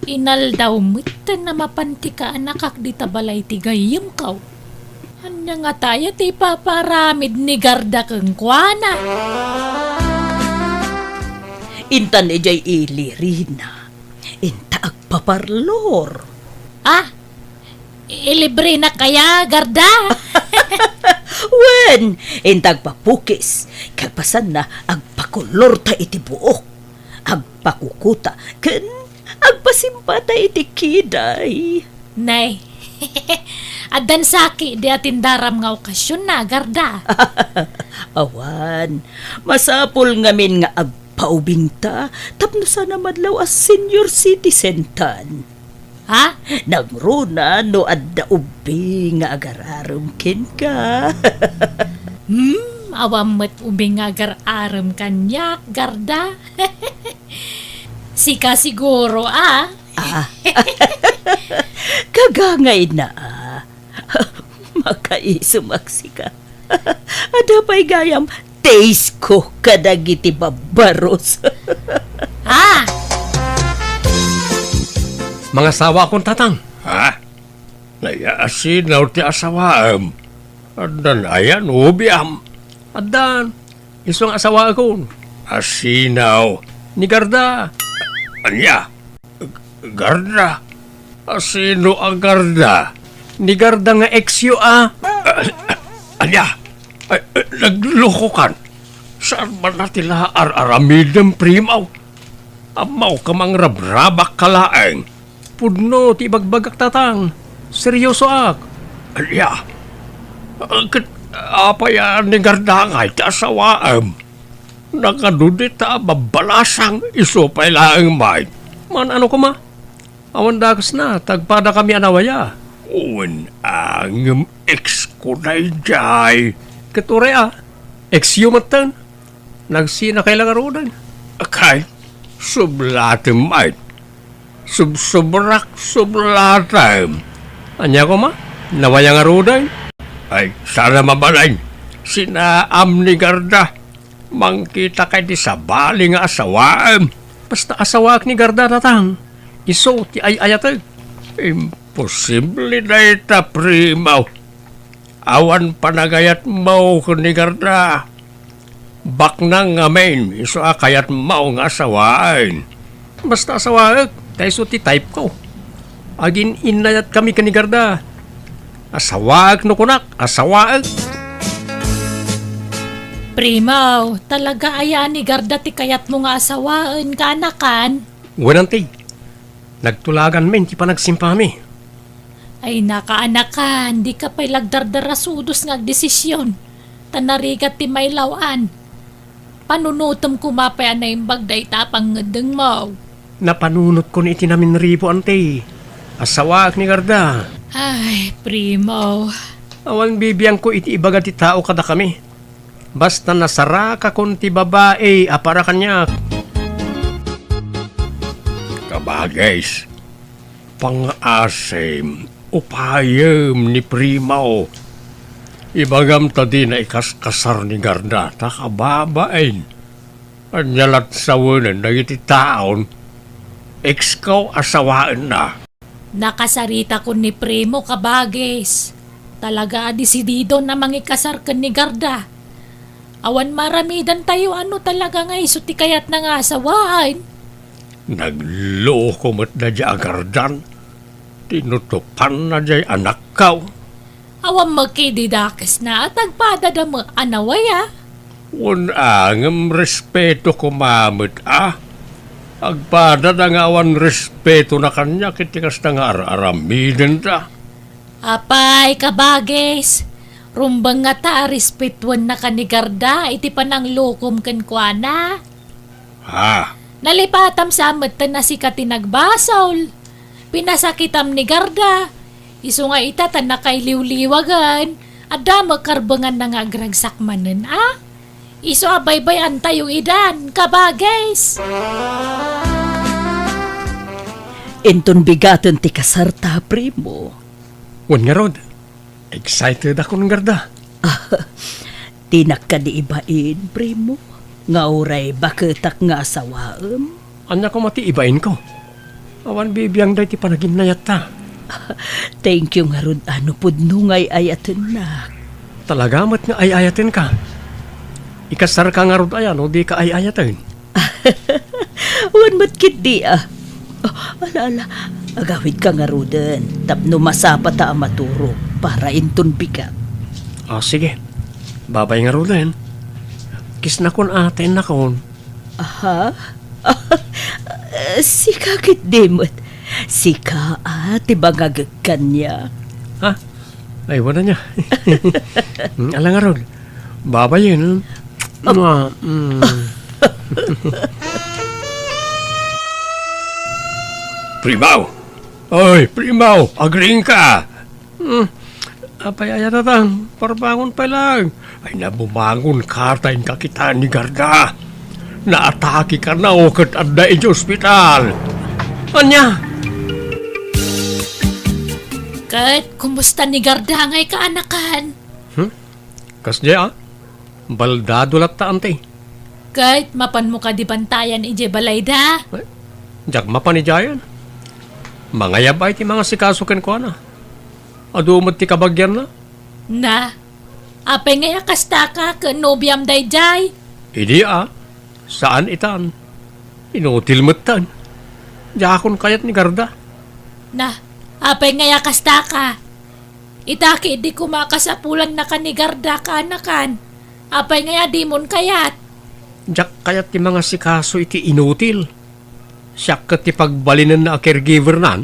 inaldaw met a mapan ti kaanakak dita balay ti gayyemko. Ania ngata aya ti ipapaaramid ni Garda kenkuana? Intan idiay ili, Rina. Inta agpaparlor. Ah? Ilibrenak aya, Garda? Wen, inta agpapukis. Kalpasanna, agpakulorta iti buok. Agpakukuta. Ken agpasimpata iti kiday. Nay, addan saki di atindaram nga okasionna, Garda. Awan, masapul ngamin nga agpaubingta tapno saan a madlaw a senior citizen tan. Ha? Nangruna no adda ubing nga agar-arem kenka. Hmm, awan met ubing nga agar-arem kaniak, Garda. Sika siguro, ah. Ah. Kagangayna, ah. Makaisumak sika. Adda pay gayam taste ko kadagiti babbaros. Ah! Mangasawakon, Tatang. Ha? Nayaasinaw ti asawaem. Addan aya nobiam? Addan. Isu nga asawaekon. Asinaw? Ni Garda. Ania? Garda? Asino a Garda? Ni Garda nga ex-yo a. Ah, ania? Ay, eh, naglukokan. Saan man a ti la ar-aramidem, Primo? Ammok a mangrabrabak ka laeng. Pudno ti ibagbagak, Tatang. Seryosoak. Ania? Ah, ket apay a ni Garda ngay ti asawaem? Nakadudi ta babbalasang isu pay laeng met. Man-ano koma? Awan dakesna, tagpadakami a nawaya. Wen, a, ngem ex ko daydiay. Ket uray a, ex-yo metten. Nagsinakay la ngaruden. Kay, Sublatem ay. Subsubrak sublatem. Ania koma? Nawaya ngaruden? Ay, saan a mabalin. Sinaam ni Garda. Mangkitaka iti sabali nga asawaem. Basta asawaek ni Garda, tatang. Isu ti ay-ayatek. Imposible dayta, Primo. Awan panagayatmo ken ni Garda. Baknang ngamin, isu a kayatmo nga asawaen. Basta asawaek, ta isu ti type ko. Agin-innayatkami ken ni Garda. Asawaek no kunak, asawaek. Primo, talaga aya ni Garda ti kayatmo nga asawaen, kaanakan? Wen, anti. Nagtulaganmin ti panagsimpami. Ay, nakaanakan, dika pay lagdardarasudos nga agdesisyon, ta narigat ti mailaw-an. Panunotem koma pay a naimbag dayta a pangngeddengmo. Napanunotkon iti naminribo, anti. Asawaek ni Garda. Ay, Primo. Awan bibiangko iti ibaga ti tao kadakami. Basta nasarakakon ti babai a para kaniak. Kabagis, pangaasim, upayem ni Primo. Ibagam ta dina ikaskasar ni Garda, ta kababain. Ania lat sawenen dagiti taon, eksko a sawaenna. Nakasaritakon ni Primo, kabagis. Talaga a desididon a mangikasar ken ni Garda. Awan maaramidantayo a no talaga nga isu ti kayatna nga asawaen. Nagluko met daydiay a Gardan. Tinutopanna diay anakko. Awan met kadi dakesna a tagpadada met a nawaya. Wen a, ngem respeto koma met a. Agpadada nga awan respetona kaniak iti kasta nga ar-aramidenda. Apay, kabagis, rumbeng ngata a respetuennaka ni Garda iti pananglukom kenkuana. Ha? Nalipatam sa metten a sika ti nagbasol. Pinasakitam ni Garda. Isu nga ita ta nakailiwliwagen. Adda met karbenganna nga agragsak manen a. Isu a baybay-antayo idan, kabagis. Inton bigaten ti kasarta, Primo. Wen ngarud, excited akon, Garda. Dinak kadi ibain, Primo, nga uray baketak nga asawaem? Ania koma ti ibainko? Awan bibiang daydi panaginnayatta. Thank you ngarud a no pudno nga ay-ayatennak. Talaga met nga ay-ayatenka. Ikasarka ngarud aya no dika ay-ayaten? Wen met ketdi a. Oh, ala, ala. Agawidka ngaruden tapno masapata a maturog para inton bigat. Ah, sige. Babay ngaruden. Kissnakon a, tennakon. Aha? Sika ketdi met. Sika a ti bangagek kaniak. Ha? Ay, wala niya. Mm, ala ngarud. Babayen. Ap- Mua, mm. Primaw! Oy, Primaw! Agriingka! Hmm. Apay aya, tatang? Parbangon pay laeng. Ay, nabumangon ka ta inka kitaan ni Garda. Naatake kano ket adda iti ospital. Ania? Ket kumusta ni Garda ngay kaanakan? Hmm? Kasdiay a? Baldado latta, anti. Ket mapanmo kadi bantayan idiay balayda? Ay, diak mapan idiayen. Mangayab ay ti mangasikaso kenkuana. Adu met ti kabagianna. Na, apay ngay a kastaka ken nobiam daydiay? Idi a, saan itan. Inutil metten. Diakon kayat ni Garda. Na, apay ngay a kastaka? Ita ketdi koma a kasapulannaka ni Garda kaanakan. Apay ngay a dimon kayat? Diak kayat ti mangasikaso iti inutil. Siak ket ti pagbalinenna a caregiver-nan.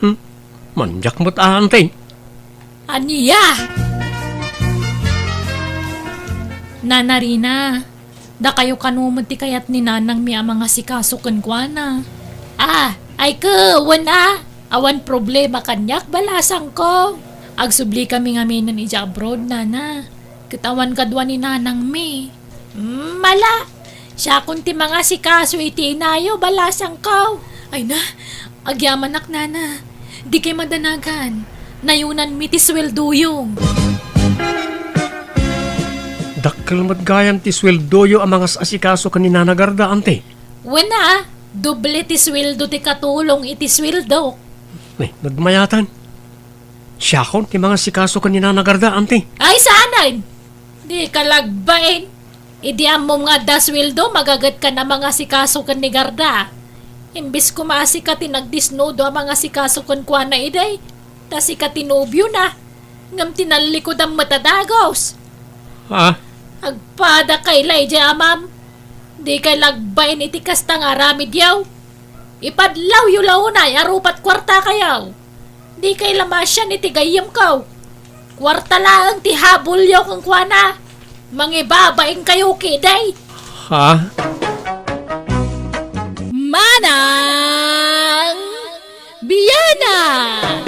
Hmm? Mandiak met a, anti. Ania? Nana Rina, dakayo kano met ti kayat ni nanangmi a mangasikaso kenkuana. Ah, ay ket, wen a, awan problema kaniak, balasangko. Agsublikami ngaminen idiay abroad, nana. Ket awan kadua ni nanangmi. Mm, ala, Siakon ti mangasikaso iti inayo, balasangko. Ay na, agyamanak, nana. Dikay madanagan. Nayunanmi ti sueldoyo. Dakkel met gayam ti sueldoyo a mangas-asikaso ken ni Nana Garda, anti? Wen a, doble ti sueldo ti katulong iti sueldok. Ay, nagmayatan. Siakon ti mangasikaso ken ni Nana Garda, anti? Ay, saanen? Dika lagbain. Idi ammom nga adda sueldo, magagetka a mangasikaso ken ni Garda. Imbes koma a sika ti nagdisnudo a mangasikaso kenkuana idi, ta sika ti nobiona, ngem ti nallikodam met a dagus. Ha? Agpadakay la idiay amam. Dikay lagbain iti kasta nga aramidyo. Ipadlawyo la unay a rupat kuartakayo. Dikay la masian iti gayyemko. Kuarta laeng ti habulyo kenkuana. Mangibabainkayo ketdi. Ha? Manang Bianang!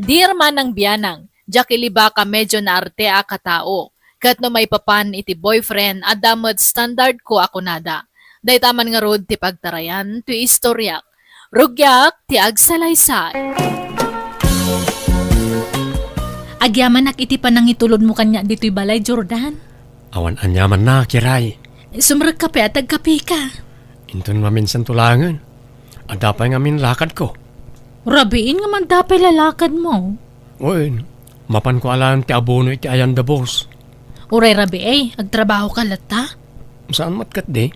Dear Manang Bianang, diak ilibak a medyo naarteak a tao. Ket no maipapan iti boyfriend, adda met standardko a kunada. Dayta man ngarud ti pagtarayan ti istoriak. Rugiak ti agsalaysay. Agyamanak iti panangitulodmo kaniak ditoy balay, Jordan. Awan aniamanna, Kiray. Sumrekka pay a tagkapeka. Inton maminsanto laengen. Adda pay ngamin lakadko. Rabiin nga adda pay lakadmo. Wen, mapanko alaen ti abono iti ayan da boss. Uray rabii, agtrabahoka latta? Saan met ketdi.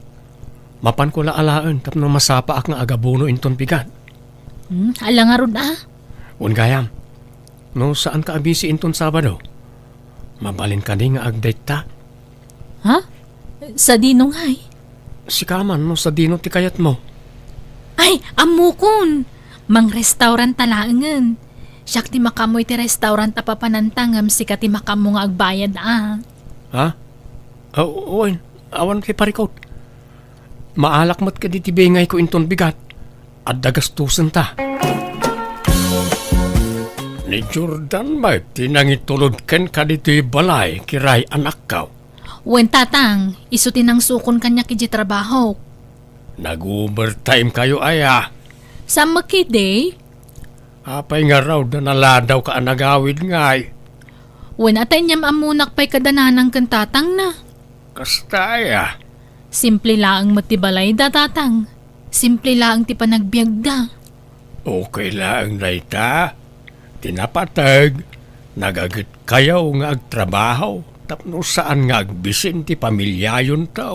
Mapanko la alaen tapno masapaak nga agabono inton bigat. Hmm, ala ngarud a. Wen gayam, no saanka a busy inton Sabado, mabalin kadi nga agdate ta? Ha? Sadino ngay? Sika man no sadino ti kayatmo. Ay, ammokon! Mangrestaurant ta laengen. Siak ti makaammo iti restaurant a papananta ngem sika ti makaammo nga agbayad a. Ha? Aw, wen, awan ti parikut. Maalak met kadi ti bingayko inton bigat. Adda gastusenta. Ni Jordan met ti nangitulod kenka ditoy balay, Kiray, anakko. Wen, Tatang, isu ti nangsukon kaniak idiay trabahok. Nag-overtime kayo aya? Saan met ketdi? Apay ngarud a naladawka a nagawid ngay? Wen, a ta inyam-ammonak pay kada nanang ken tatangna. Kasta aya? Simple laeng met ti balayda, Tatang. Simple laeng ti panagbiagda. Okay laeng dayta. Ti napateg, nagagetkayo nga agtrabaho tapno saan nga agbisin ti pamiliayonto.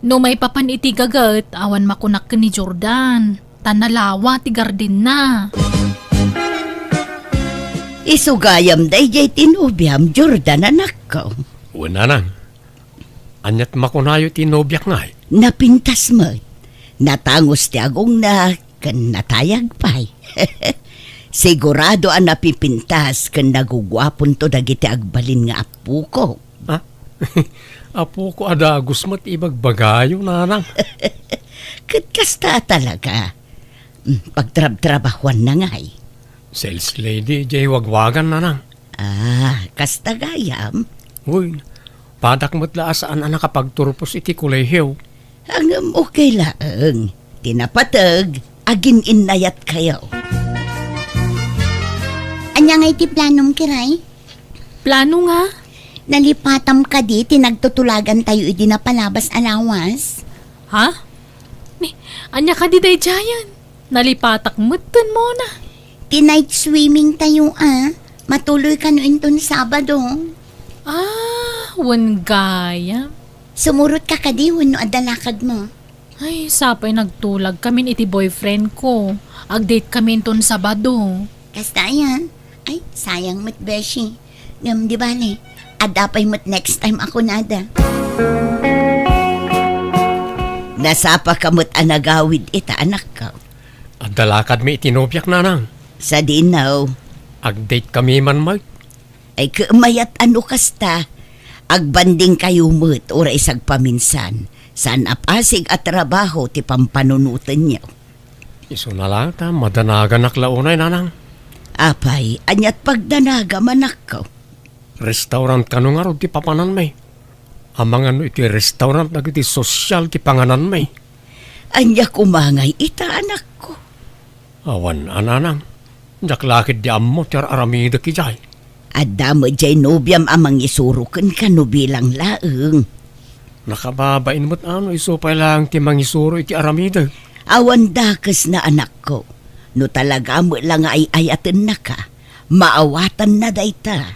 No maipapan iti gaget, awan makunak ken ni Jordan, ta nalawa ti gardenna. Isu gayam daydiay ti nobiam, Jordan, anakko. Wen, nanang. Aniat makunayo ti nobiak ngay? Napintas met. Natangus ti agongna ken natayag pay. Sigurado a napipintas ken naguguaponto dagiti agbalin nga appoko. Ha? Appoko a dagus met ibagbagayo, nanang. Ket kasta a talaga. Mm, pagtrabtrabahuanna ngay. Sales lady, diay wagwagan, nanang. Ah, kasta gayam? Uy, padak met la a saan a nakapagturpos iti kolehiyo. Ngem okay laeng. Ti napateg, agin-innayatkayo. Ania ngay ti planom, Kiray? Plano nga? Nalipatam kadi ti nagtutulagantayo idi napalabas a lawas? Ha? Ni, ania kadi daydiayen? Nalipatak metten, Mona. Ti night swimming tayo, a. Matuloy kano inton Sabado. Ah, wen gayam. Sumurotka kadi wenno adda lakadmo? Ay, sapay nagtulagkamin iti boyfriendko. Agdatekamin inton Sabado. Kasta aya? Ay, sayang met, beshi. Ngem di bale, adda pay met next time a kunada. Nasapaka met a nagawid ita, anakko. Adda lakadmi iti nobiak, nanang. Sadino? Agdatekami man met. Ay, ket mayat a no kasta. Agbandingkayo met uray sagpaminsan. Saan a pasig a trabaho ti pampanunotenyo. Isuna laeng ta madanaganak la unay, nanang. Apay, aniat pagdanagam, anakko? Restaurant kano ngarud ti papananmi? Amangan no iti restaurant dagiti sosyal ti pangananmi. Ania koma ngay ita, anakko? Awan a, nanang. Diak la ketdi ammo ti ar-aramidek idiay. Adda met diay nobiam a mangisuro kenka no bilang laeng. Nakababain met a no isu pay laeng ti mangisuro iti aramidek. Awan dakesna, anakko. No talaga met la nga ay-ayatennaka, maawatanna dayta.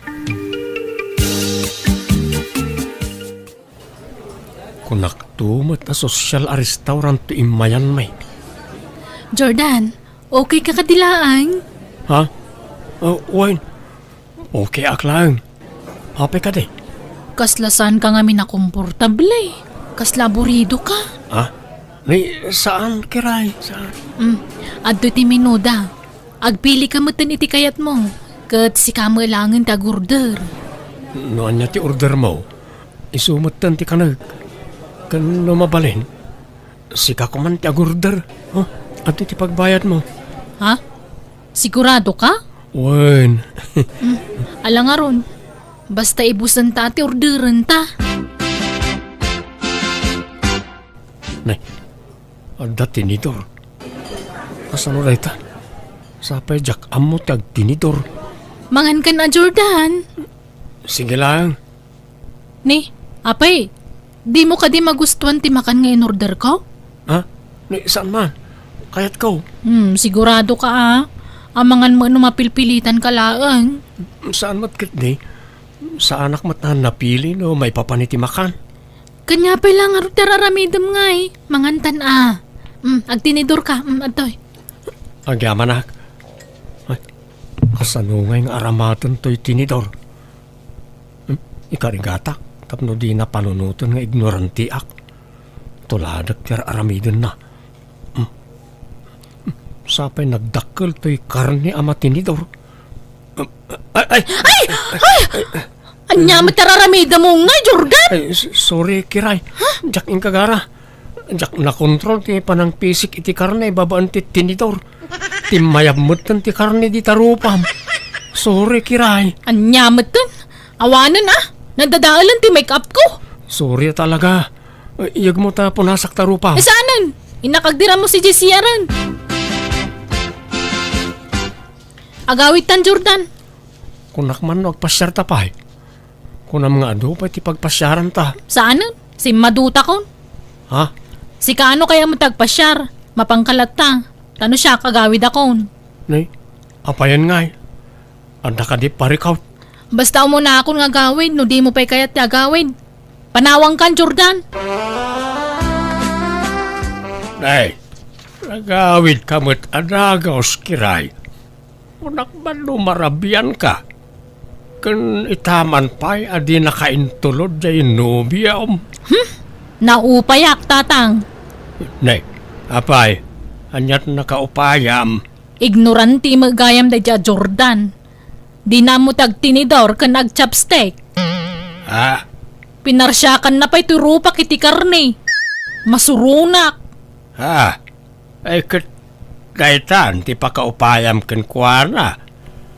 Kunakto met a sosyal a restaurant ti immayanmi. Jordan, okay ka kadi laeng? Ha? Ah, wen. Okay ak laeng. Apay kadi? Kasla saan ka ngamin a komportable. Kasla aburido ka. Ah? Ni, saan, Kiray, saan? Mm. Adtoy ti menuda. Agpili ka metten iti kayatmo. Ket sika met laengen ti agorder. No ania ti ordermo, isu metten ti kanek. Ken no mabalin, sika koman ti agorder. Oh, adtoy ti pagbayadmo. Ha? Sigurado ka? Wen. Mm, ala ngarud. Basta ibusenta ti orderenta. Nay, adda tinidor. Kasano dayta? Sapay diak ammo ti agtinidor. Mangankan a, Jordan. Sige lang. Ni, apay, dimo kadi magustuan ti makan nga inorderko? Ha? Ni, saan man? Kayatko. Hmm, sigurado ka, a. Amangan met no mapilpilitan ka laeng. Saan met ketdi? Saanak met a napili no maipapan iti makan. Kaniapay la ngarud ti ar-aramidem ngay? Mangantan a. Hmm, agtinidor ka. Hmm, adtoy. Agyamanak. Ay, kasano ngay nga aramaten toy tinidor? Hmm, ikarigatak tapno dina panunoten nga ignorantiak. Tuladek ti ar-aramidenna. Hmm. Hmm. Sapay nagdakkel toy karne a matinidor. Hmm. Ay, ay! Ay! Ay! Ania met ti ar-aramidem ngay, Jordan? Ay, s-, sorry, Kiray. Ha? Diak inkagara. Diak nakontrol ti panangpisik iti karne babaen ti tinidor. Timmayab metten ti karne dita rupam. Sorry, Kiray. Ania metten? Awanen a, nadadaelen ti make-up ko. Sorry talaga. Iyegmo ta punasak ta rupam. Eh, saanen? Innak agdirammo si Jessie aren. Agawidtan, Jordan. Kunak man no agpasiar ta pay. Kunam nga adu pay ti pagpasiaranta. Saanen? Simmadutakon. Ha? Sika ano kaya mo ti agpasiar? Mapangkalatta. Tano siak agawidakon. Ni, apayen ngay? Adda kadi parikaw? Basta umunakon nga agawid no dimo pay kayat ti agawid. Panawangkan, Jordan. Nay, nagawid ka met a dagus, Kiray. Kunak man no marabian ka. Ken itaman pay a di nakaintulod jay nobiam. Hmm? Naupayak, Tatang. Ne, apay, aniat nakaupayam? Ignorante met gayam daydi a Jordan. Dina ammo ti agtinidor ken agchopstick. Ah? Pinarsiakanna pay ti rupak iti karne. Masuronak. Ah? Ay, ket daytan ti pakaupayam kenkuana.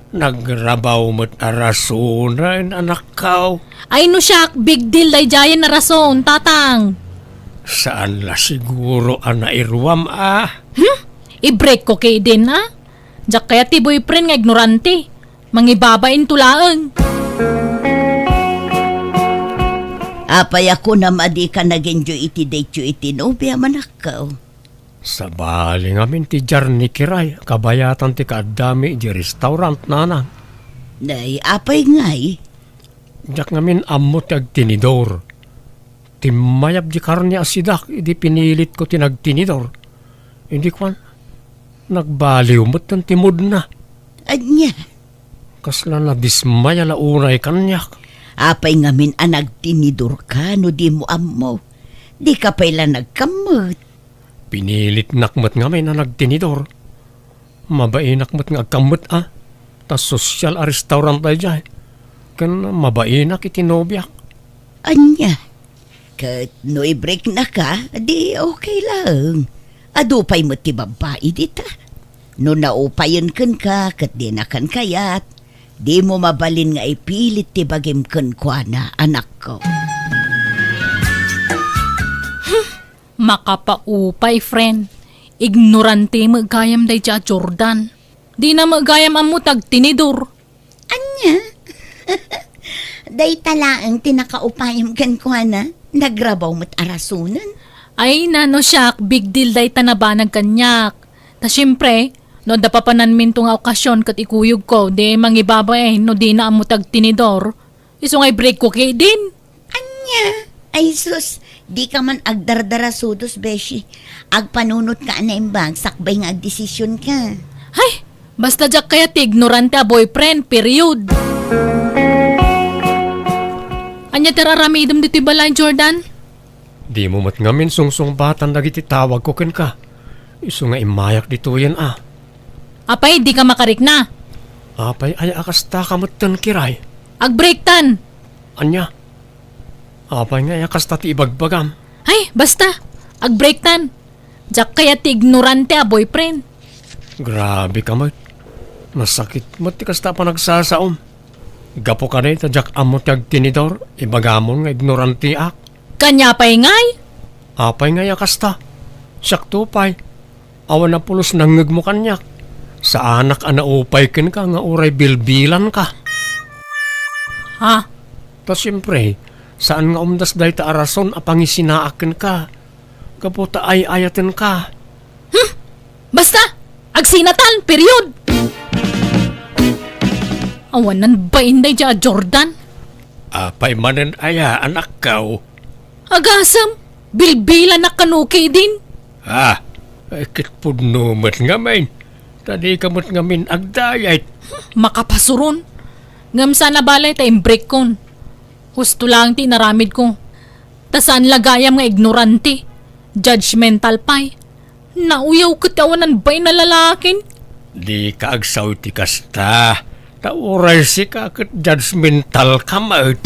Nagrabaw met a rasonen, anakko. Ay, no siak, big deal daydiayen a rason, Tatang. Saan la siguro a nairuam a? Hmm? I-break ko ketdin a? Diak kayat ti boyfriend nga ignorante. Mangibabain to laeng. Apay a kunam a dika nag-enjoy iti date yo iti nobiam, anakko? Sabali ngamin ti diar ni Kiray, kabayatan ti kaaddami idiay restaurant, nanang. Nay, apay ngay? Diak ngamin ammo ti agtinidor. Timmayab di karne a sidak idi pinilitko ti nagtinidor. Idi kuan, nagbaliw metten ti moodna. Ania? Kasla nadismaya la unay kaniak. Apay ngamin a nagtinidorka no dimo ammo? Dika pay la nagkammet. Pinilitnak met ngamin a nagtinidor. Mabainak met nga agkammet a, ta sosyal a restaurant daydiay. Ken mabainak iti nobiak. Ania? Ket no i-breaknaka, di okay laeng. Adu pay met ti babbai dita. No naupayen kenka ket dinakan kayat, dimo mabalin nga ipilit ti bagim kenkuana, anakko. Makapaupay, friend. Ignorante met gayam daydiay a Jordan. Dina met gayam ammo ti agtinidor. Ania? Dayta laeng ti nakaupayam kenkuana. Nagrabaw met a rasonen. Ay, nano siak, big deal dayta nabanag kaniak. Ta siempre, no adda papananminto nga okasyon ket ikuyogko, di mangibabain no dina ammo ti agtinidor. Isu nga i-break ko ketdin. Ania? Ay sus, dika man agdardarasudos, beshi. Agpanunotka a naimbag sakbay nga agdesisionka. Hay, basta diak kayat ti ignorante a boyfriend, period. Ania ti ar-aramidem ditoy balay, Jordan? Dimo met ngamin sungsungbatan dagiti tawagko kenka. Isu nga immayak ditoyen a. Apay, dika makarikna? Apay, aya a kasta ka metten, Kiray? Agbreaktan! Ania? Apay nga aya kasta ti ibagbagam? Ay, basta! Agbreaktan! Diak kayat ti ignorante a boyfriend. Grabe ka met. Masakit met ti kasta a panagsasaom. Gapu kadi ta diak ammo ti agtinidor, ibagamon nga ignoranteak. Kaniak pay ngay? Apay ngay a kasta? Siakto pay. Awan a pulos nangngegmo kaniak. Saanak a naupay kenka nga uray bilbilanka. Ha? Ta siempre, saan nga umdas dayta a rason a pangisinaak kenka. Gapu ta ay-ayatenka. Hmm? Basta, agsinatan, period! Awanan bain daydiay a Jordan. Apay manen aya, anakko? Agasem, bilbilanak kano ketdin. Ah, ay, ket pudno met ngamin. Ta dika met ngamin agdayet. Makapasuron. Ngem saan a bale ta imbreakkon. Husto laeng ti inaramidko. Ta saan la gayam nga ignorante. Judgmental pay. Nauyaw ket ti awanan bain a lalakin. Dika agsaw iti kasta. Ta uray sika ket judgmentalka met.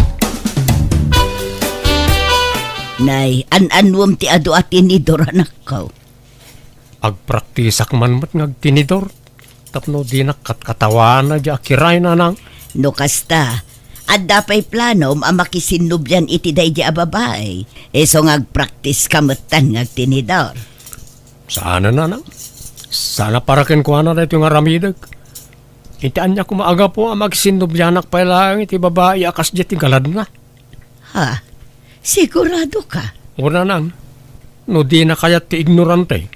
Nay, an-annuem ti adu a tinidor, anakko. Agpraktisak man met nga agtinidor tapno dinak katkatawana diay a Kiray, nanang. No kasta, adda pay planom a makisinnobian iti daydiay a babai? Isu nga agpraktiska metten nga agtinidor. Saan a, nanang. Saan a para kenkuana daytoy nga aramidek. Iti ania koma a gapu a makisinnobianak pay laeng iti babai a kasdiay ti galadna? Ha? Siguradoka? O, nanang, no dina kayat ti ignorante,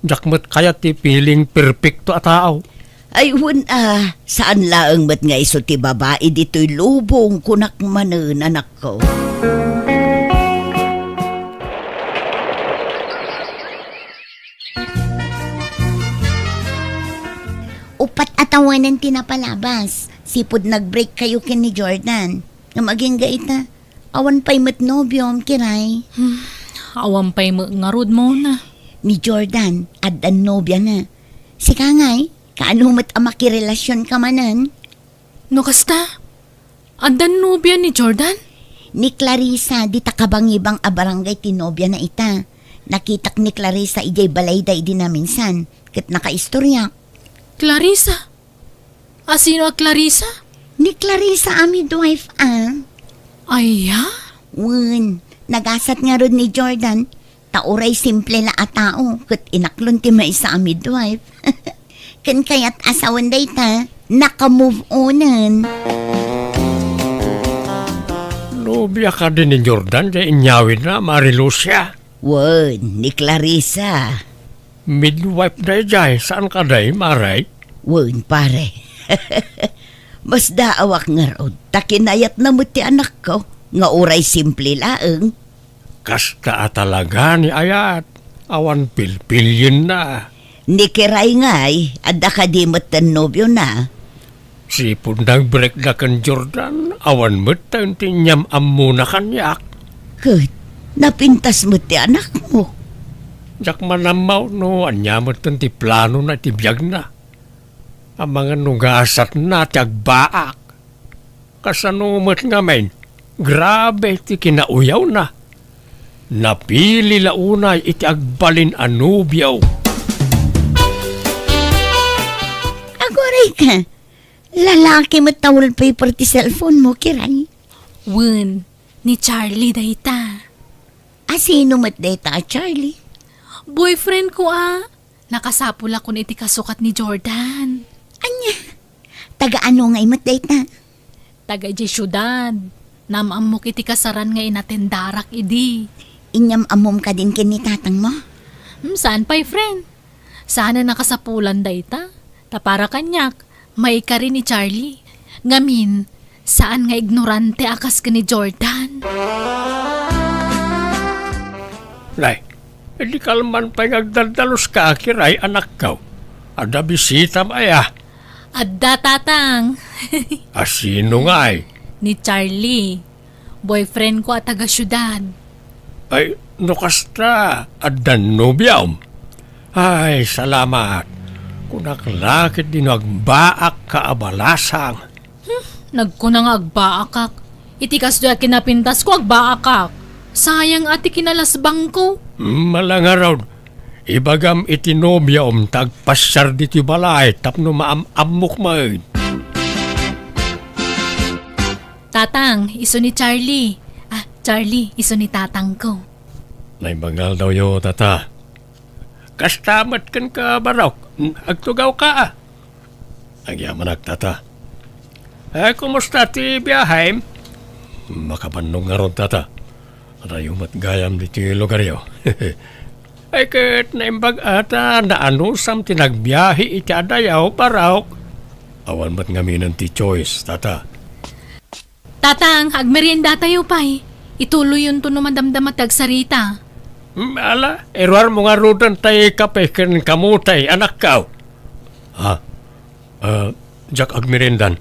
diak met kayat ti piling perpekto a tao. Ay, wen a, saan laeng met nga isu ti babai ditoy lubong, kunak manen, anakko. Uppat a tawenan ti napalabas. Sipud nag-break kayo ken ni Jordan. Ngem agingga ita, awan pay met nobiom, Kiray. Hmm, awan pay met ngarud, Mona. Ni Jordan, addan nobiana. Sika ngay, kaano met a makirelasionka manen? No kasta, addan nobia ni Jordan? Ni Clarissa, dita kabangibang a barangay ti nobiana ita. Nakitak ni Clarissa idiay balayda idi naminsan, ket nakaistoriak. Clarissa? A sino a Clarissa? Ni Clarissa a midwife a. Aya? Wen, nagasat ngarud ni Jordan, ta uray simple la a tao, ket inaklon ti maysa a midwife. Ken kayat a sawen dayta, naka-move onen. Nobia kadi ni Jordan, diay inyawidna, Mari Lucia? Wen, ni Clarissa. Midwife daydiay, saan kadi, Mari? Wen, pare. Masdaawak ngarud, ta kinayatna met ti anakko, nga uray simple laeng. Kasta a talaga ni ayat, awan pilpilienna. Ni Kiray ngay, adda kadi metten nobiona? Sipud nag-breakda ken Jordan, awan metten ti inyam-ammona kaniak. Ket, napintas met ti anakmo. Diak manammaw no ania metten ti planona iti biagna. Amangan no gasatna ti agbaak. Kasano met ngamin, grabe ti kinauyawna. Napili la unay iti agbalin a nobio. Aguray ka, lalaki met ta wallpaper ti cellphone mo, Kiray. Wen, ni Charlie dayta. A, sino met dayta a Charlie? Boyfriend ko a. Nakasapulakon iti kasukat ni Jordan. Ania? Taga ano ngay met dayta? Taga idiay siudad. Naam-ammok iti kasaran nga inatendarak idi. Inyam-ammom kadin ken ni tatangmo? Hmm, saan pay, friend? Saan a nakasapulan dayta. Ta para kaniak, maikari ni Charlie. Ngamin, saan nga ignorante a kas ken ni Jordan. Nay, idi kalman pay nga agdaldaluska, Kiray, anakko. Adda bisitam aya? Adda, Tatang. A, sino ngay? Ni Charlie. Boyfriend ko a taga siudad. Ay, no kasta, adda nobiam? Ay, salamat. Kunak la ket dino agbaak ka a balasang. Hmm, nagkuna nga agbaakak. Iti kasdo a kinapintas ko, agbaakak. Sayang a ti kinalasbang ko. Malangarod, ibagam iti nobiam ta agpasiar ditoy balay tapno maam-ammok met. Tatang, isu ni Charlie. Ah, Charlie, isu ni tatang ko. Naimbag nga aldawyo, tata. Kasta met kenka, Barok. Agtugawka, a. Agyamanak, tata. Eh, kumusta ti biahem? Makabannog ngarud, tata. Adayo met gayam ditoy lugaryo. Ay, ket naimbag a ta naanusam ti nagbiahe iti adayo, Barok. Awan met ngaminen ti choice, tata. Tatang, agmeriendatayo pay. Ituloyonto no madamdama ti agsarita. Hmm, ala, iruarmo ngaruden tay kape ken kamote, anakko. Ha? Ah, diak agmeriendan.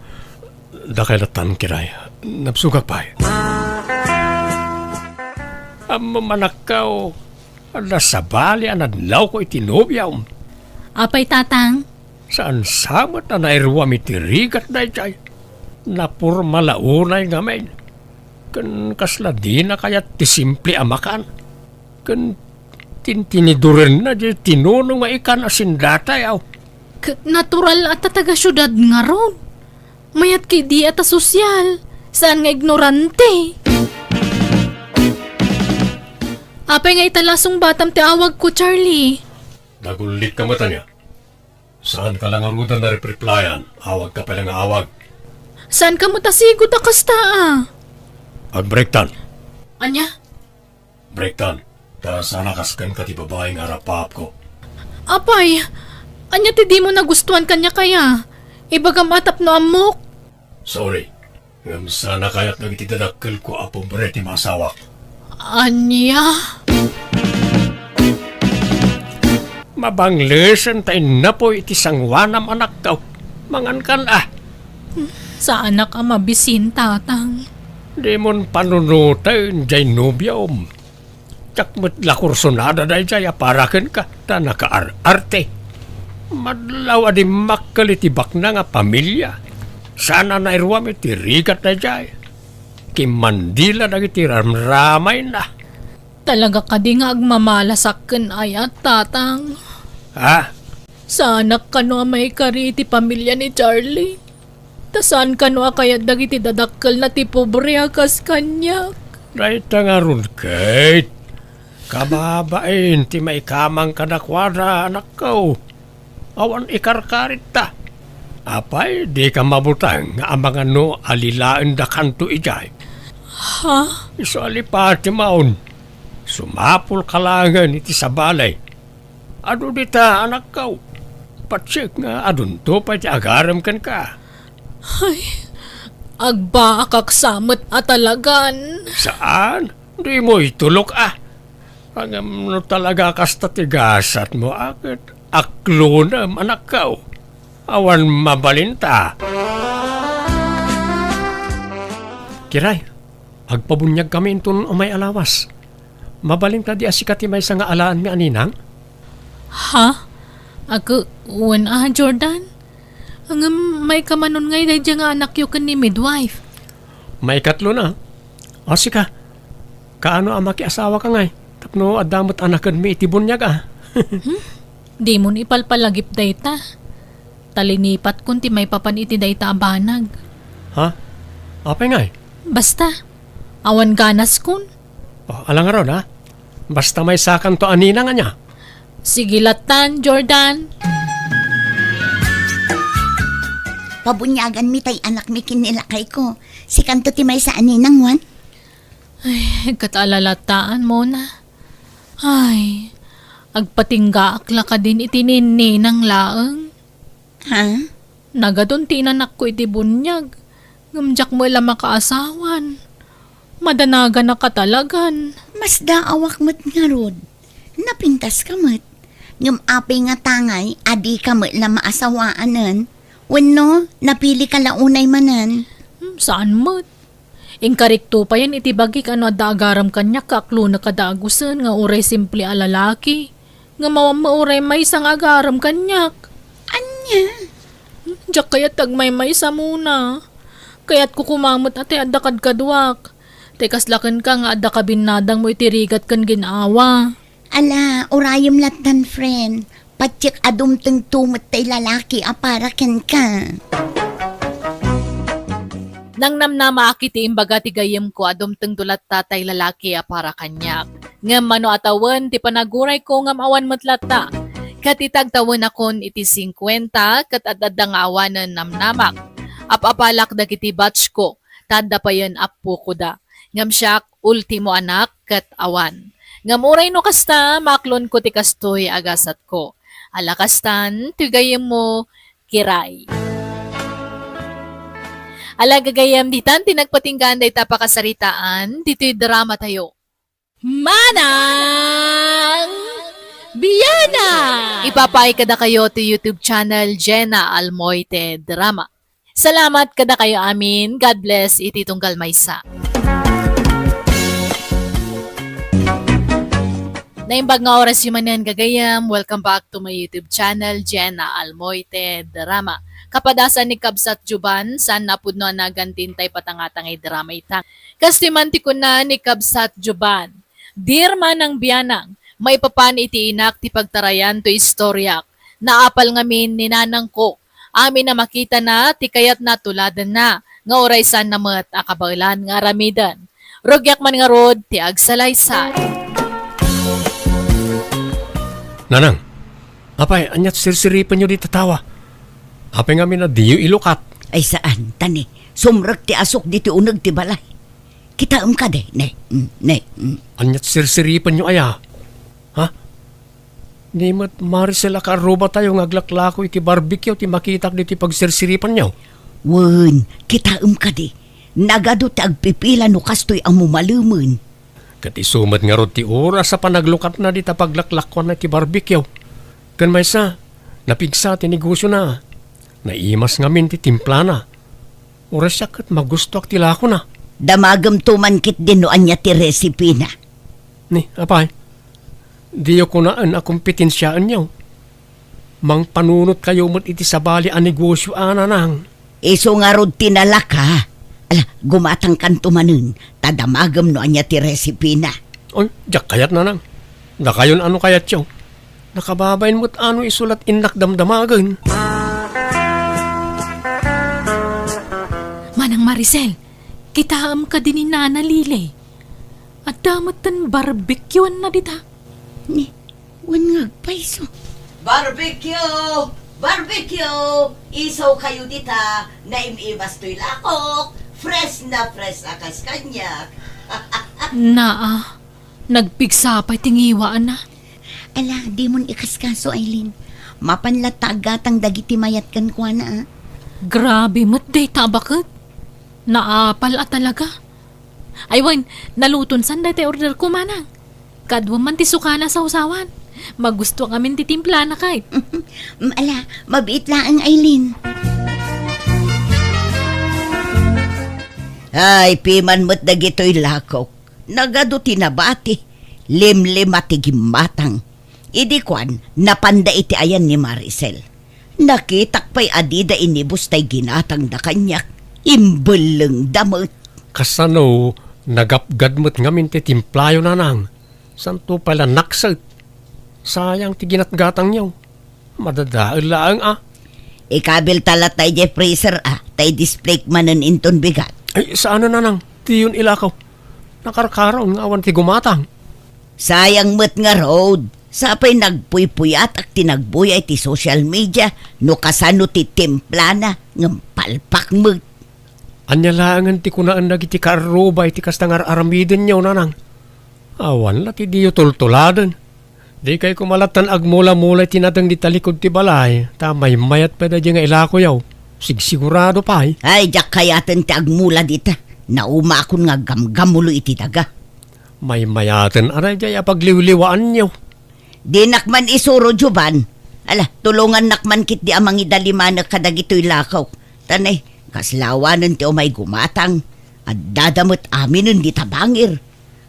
Dakay latan, Kiray. Nabsogak pay. Ammom, anakko, adda sabali a nadlawko iti nobiam. Apay, Tatang? Saan sa met a nairuam iti rigat daydiay? Naporma la unay ngamin. Ken kasla dina kayat ti simple a makan. Ken tintinidurenna diay tinuno nga ikan a sindatayaw. Ket natural a ta taga siudad ngarud. Mayat ket idi a ta sosyal. Saan nga ignorante. Apay nga ita la sungbatam ti awagko, Charlie? Nagullitka met ania? Saanka la ngaruden a repreplayan, awagka pay la nga awag. Saanka met a sigud a kasta, a? Agbreaktan. Ania? Breaktan, ta saan a kas kenka ti babai nga arapaapko. Apay, ania ti dimo nagustuan kaniak aya? Ibagam a tapno ammok. Sorry. Ngem saan a kayat dagiti dadakkelko a pobre ti maasawak. Ania? Mabanglesen ta innapoy iti sangoanam, anakko. Mangankan a. Saanak a mabisin, Tatang. Dimon panunoten diay nobiom. Diak met la kursunada daydiay a para kenka, ta nakaar-arte. Madlaw a dimmakkel iti baknang a pamilia. Saan a nairuam iti rigat daydiay. Kimmandi la dagiti ramramayna. Talaga kadi nga agmamalasak ken ayat, Tatang? Ha? Saanak kano a maikari iti pamilia ni Charlie. Ta saan kano a kayat dagiti dadakkelna ti pobre a kas kaniak. Dayta ngarud, Kate. Kababain ti maikamang kadakuada, anakko. Awan ikarkaritta. Apay, dika mabuteng nga amangan no alilaendakanto idiay? Ha? Isu a lipatemaon. Sumapulka laengen iti sabali. Adu dita, anakko. Patsek nga adunto pay ti agarem kenka. Ay, agbaakak sa met a talagan. Saan? Dimo itulok, a. Ngem no talaga kasta ti gasatmo, a, ket aklonem, anakko. Awan mabalinta. Kiray, agpabuniagkami inton umay a lawas. Mabalin kadi a sika ti maysa nga alaenmi a ninang? Ha? Ag-, wen a, Jordan? Ngem maikamanon ngay daydiay nga anakyo ken ni midwife? Maikatlona. O, sika, kaano a makiasawaka ngay tapno adda met anakenmi iti buniag, a? Hmm? Dimon ipalpalagip dayta. Ta linipatkon ti maipapan iti dayta a banag. Ha? Apay ngay? Basta, awan ganaskon. O, ala ngarud, a. Basta maysakanto a ninang ania. Sige lattan, Jordan. Pabuniaganmi tay anakmi ken ni lakayko. Sikanto ti maysa a ninang, wen? Ay, ket ala lattan, Mona. Ay, agpatinggaak la kadin iti ninang laeng. Ha? Nagadun ti inanakko iti buniag, ngem diak met la makaasawan. Madanaganak a talagan. Masdaawak met ngarud. Napintaska met. Ngem apay nga tangay a dika met la maasawaanen? Wenno, napilika la unay manen? Hmm, saan met. Inkarikto payen iti bagik a no adda agaram kaniak, kaaklonek a dagusen nga uray simple a lalaki. Ngem awan met uray maysa nga agaram kaniak. Ania? Hmm, diak kayat ti agmaymaysa, Mona. Kayatko koma met a tay adda kadkaduak. Tay kasla kenka nga adda kabinnadangmo iti rigat ken gin-awa. Ala, urayem lattan, friend. Patiek a dumtengto met tay lalaki a para kenka. Nangnamnamaak iti imbaga ti gayyemko a dumtengto latta tay lalaki a para kaniak. Ngem mano a tawen ti panagurayko ngem awan met latta. Ket ita agtawenakon iti singkuenta ket ad-adda nga awanen namnamak. Ap-apalak dagiti batchko, ta adda payen appokoda. Ngem siak, ultimo anak ket awan. Ngem uray no kasta, maaklonko ti kastoy a gasatko. Ala kastan, ti gayyemmo, Kiray. Ala gagayyem, ditan ti nagpatinggaan dayta pakasaritaan, ditoy dramatayo. Manang Biana! Ipapaay kadakayo ti YouTube channel Jenna Almoite Drama. Salamat kadakayo amin. God bless iti tunggal maysa. Naimbag nga orasyo manen, gagayyem. Welcome back to my YouTube channel, Jenna Almoite Drama. Kapadasan ni Kabsat Juban, saan a pudno a nagan ti intay patangtangay drama ita. Kastoy man ti kuna ni Kabsat Juban, "Dear Manang Bianang, maipapan iti inak ti pagtarayan to istoriak. Naapal ngamin ni nanangko. Amin a makitana ti kayatna tuladenna, nga uray saanna met a kabaelan nga aramiden. Rugiak man ngarud ti agsalaysay." Nanang, apay, aniat sirsiripenyo dita tawa? Apay ngamin a diyo ilukat? Ay, saan, ta ni, sumrek ti asuk diti uneg ti balay. Kitaem kadi, ne, mm, ne, mm. Aniat sirsiripenyo aya? Ha? Ni met Maricel a kaarrubatayo nga aglaklako iti barbecue ti makitak ditoy pagsirsiripanyo? Wen, kitaem kadi, nagadu ti agpipila no kastoy a mumalemen. Ket isu met ngarud ti oras a panaglukatna dita paglaklakoanna iti barbecue. Ken maysa, napigsa ti negosiona. Naimas ngamin ti timplana. Uray siak ket magustoak ti lakona. Damagemto man ketdin no ania ti resipina. Ni, apay, diyo kunaen a kompetensiaenyo. Mangpanunotkayo met iti sabali a negosio a, Nanang. Isu ngarud ti nalaka. Ala, gumatangkanto manen, ta damagem no ania ti resipina. Oy, diak kayat, Nanang. Dakayon a no kayatyo. Nakababain met a no isu la ti innak damdamagen. Manang Maricel, kitaem kadi ni Nana Lily. Adda metten barbecueanna dita. Ni, wen nga agpayso. Barbecue! Barbecue! Isawkayo dita, naim-imas toy lakok. Fresh na fresh a kas kaniak. Naa, nagpigsa pay ti ngiwaanna. Ala, dimon ikaskaso, Aileen. Mapan latta aggatang dagiti mayat kenkuana, a. Grabe met dayta a baket. Naapal a talaga. Ay wen, naluton san dayta orderko, Manang. Kaduam man ti sukana a sawsawan. Magusto ngamin ti timplana kay. Mm, ala, mabiit laeng, Aileen. Ay, piman met dagitoy lakok. Nagadu ti nabati. Limlima ti gimmatang. Idi kuan, napanda iti ayan ni Maricel. Nakitak pay a dida inibus tay ginatangda kaniak. Imbellengda met. Kasano, nagapgad met ngamin ti timplayo, Nanang? Santo pay la nakset. Sayang ti ginatgatangyo. Madadael laeng, a. Ikabilta latta idiay freezer, a, ta i-display manen inton bigat. Ay, saan a, Nanang. Diyon ilakaw. Nakarkaraon nga awan ti gumatang. Sayang met ngarud, sapay nagpuypuyatak ti nagbuya iti social media no kasano ti timplana ngem palpak met. Ania laengen ti kunaen dagiti kaarruba iti kasta nga ar-aramidenyo, nanang? Awan la ti diyo tultuladen. Dikay koma lattan agmula-mula iti nateng di talikod ti balay, ta maymayat pay daydiay nga ilakoyo. Sigsigurado pay. Ay, diak kayaten ti agmula dita. Naumakon nga aggamgamulo iti daga. Maymayaten a daydiay a pagliwliwaanyo. Dinak man isuro, Jovan. Ala, tulongannak man ketdi a mangidalimanek kadagitoy lakaw. Tanay, kaslawanen ti umay gumatang. Addada met aminen dita bangir.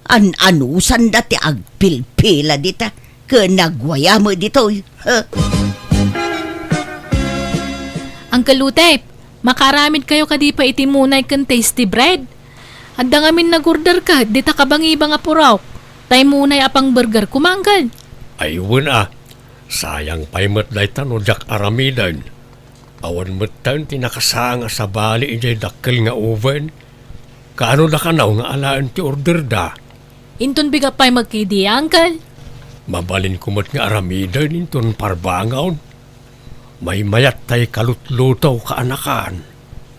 An-anusanda ti agpilpila dita, ken nagwaya met ditoy. Huh? Uncle Utep, makaaramidkayo kadi pay iti munay ken tasty bread? Adda ngamin nag-order ket dita kabangiba nga purok. Tay munay a pang-burger koma, Uncle. Ay, wen a. Sayang pay met dayta no diak aramiden. Awan metten ti nakasaang a sabali idiay dakkel nga oven. Kaano da kano nga alaen ti orderda? Inton bigat pay met ketdi, Uncle. Mabalinko met nga aramiden inton parbangon. Maymayat tay kalutluto, kaanakan.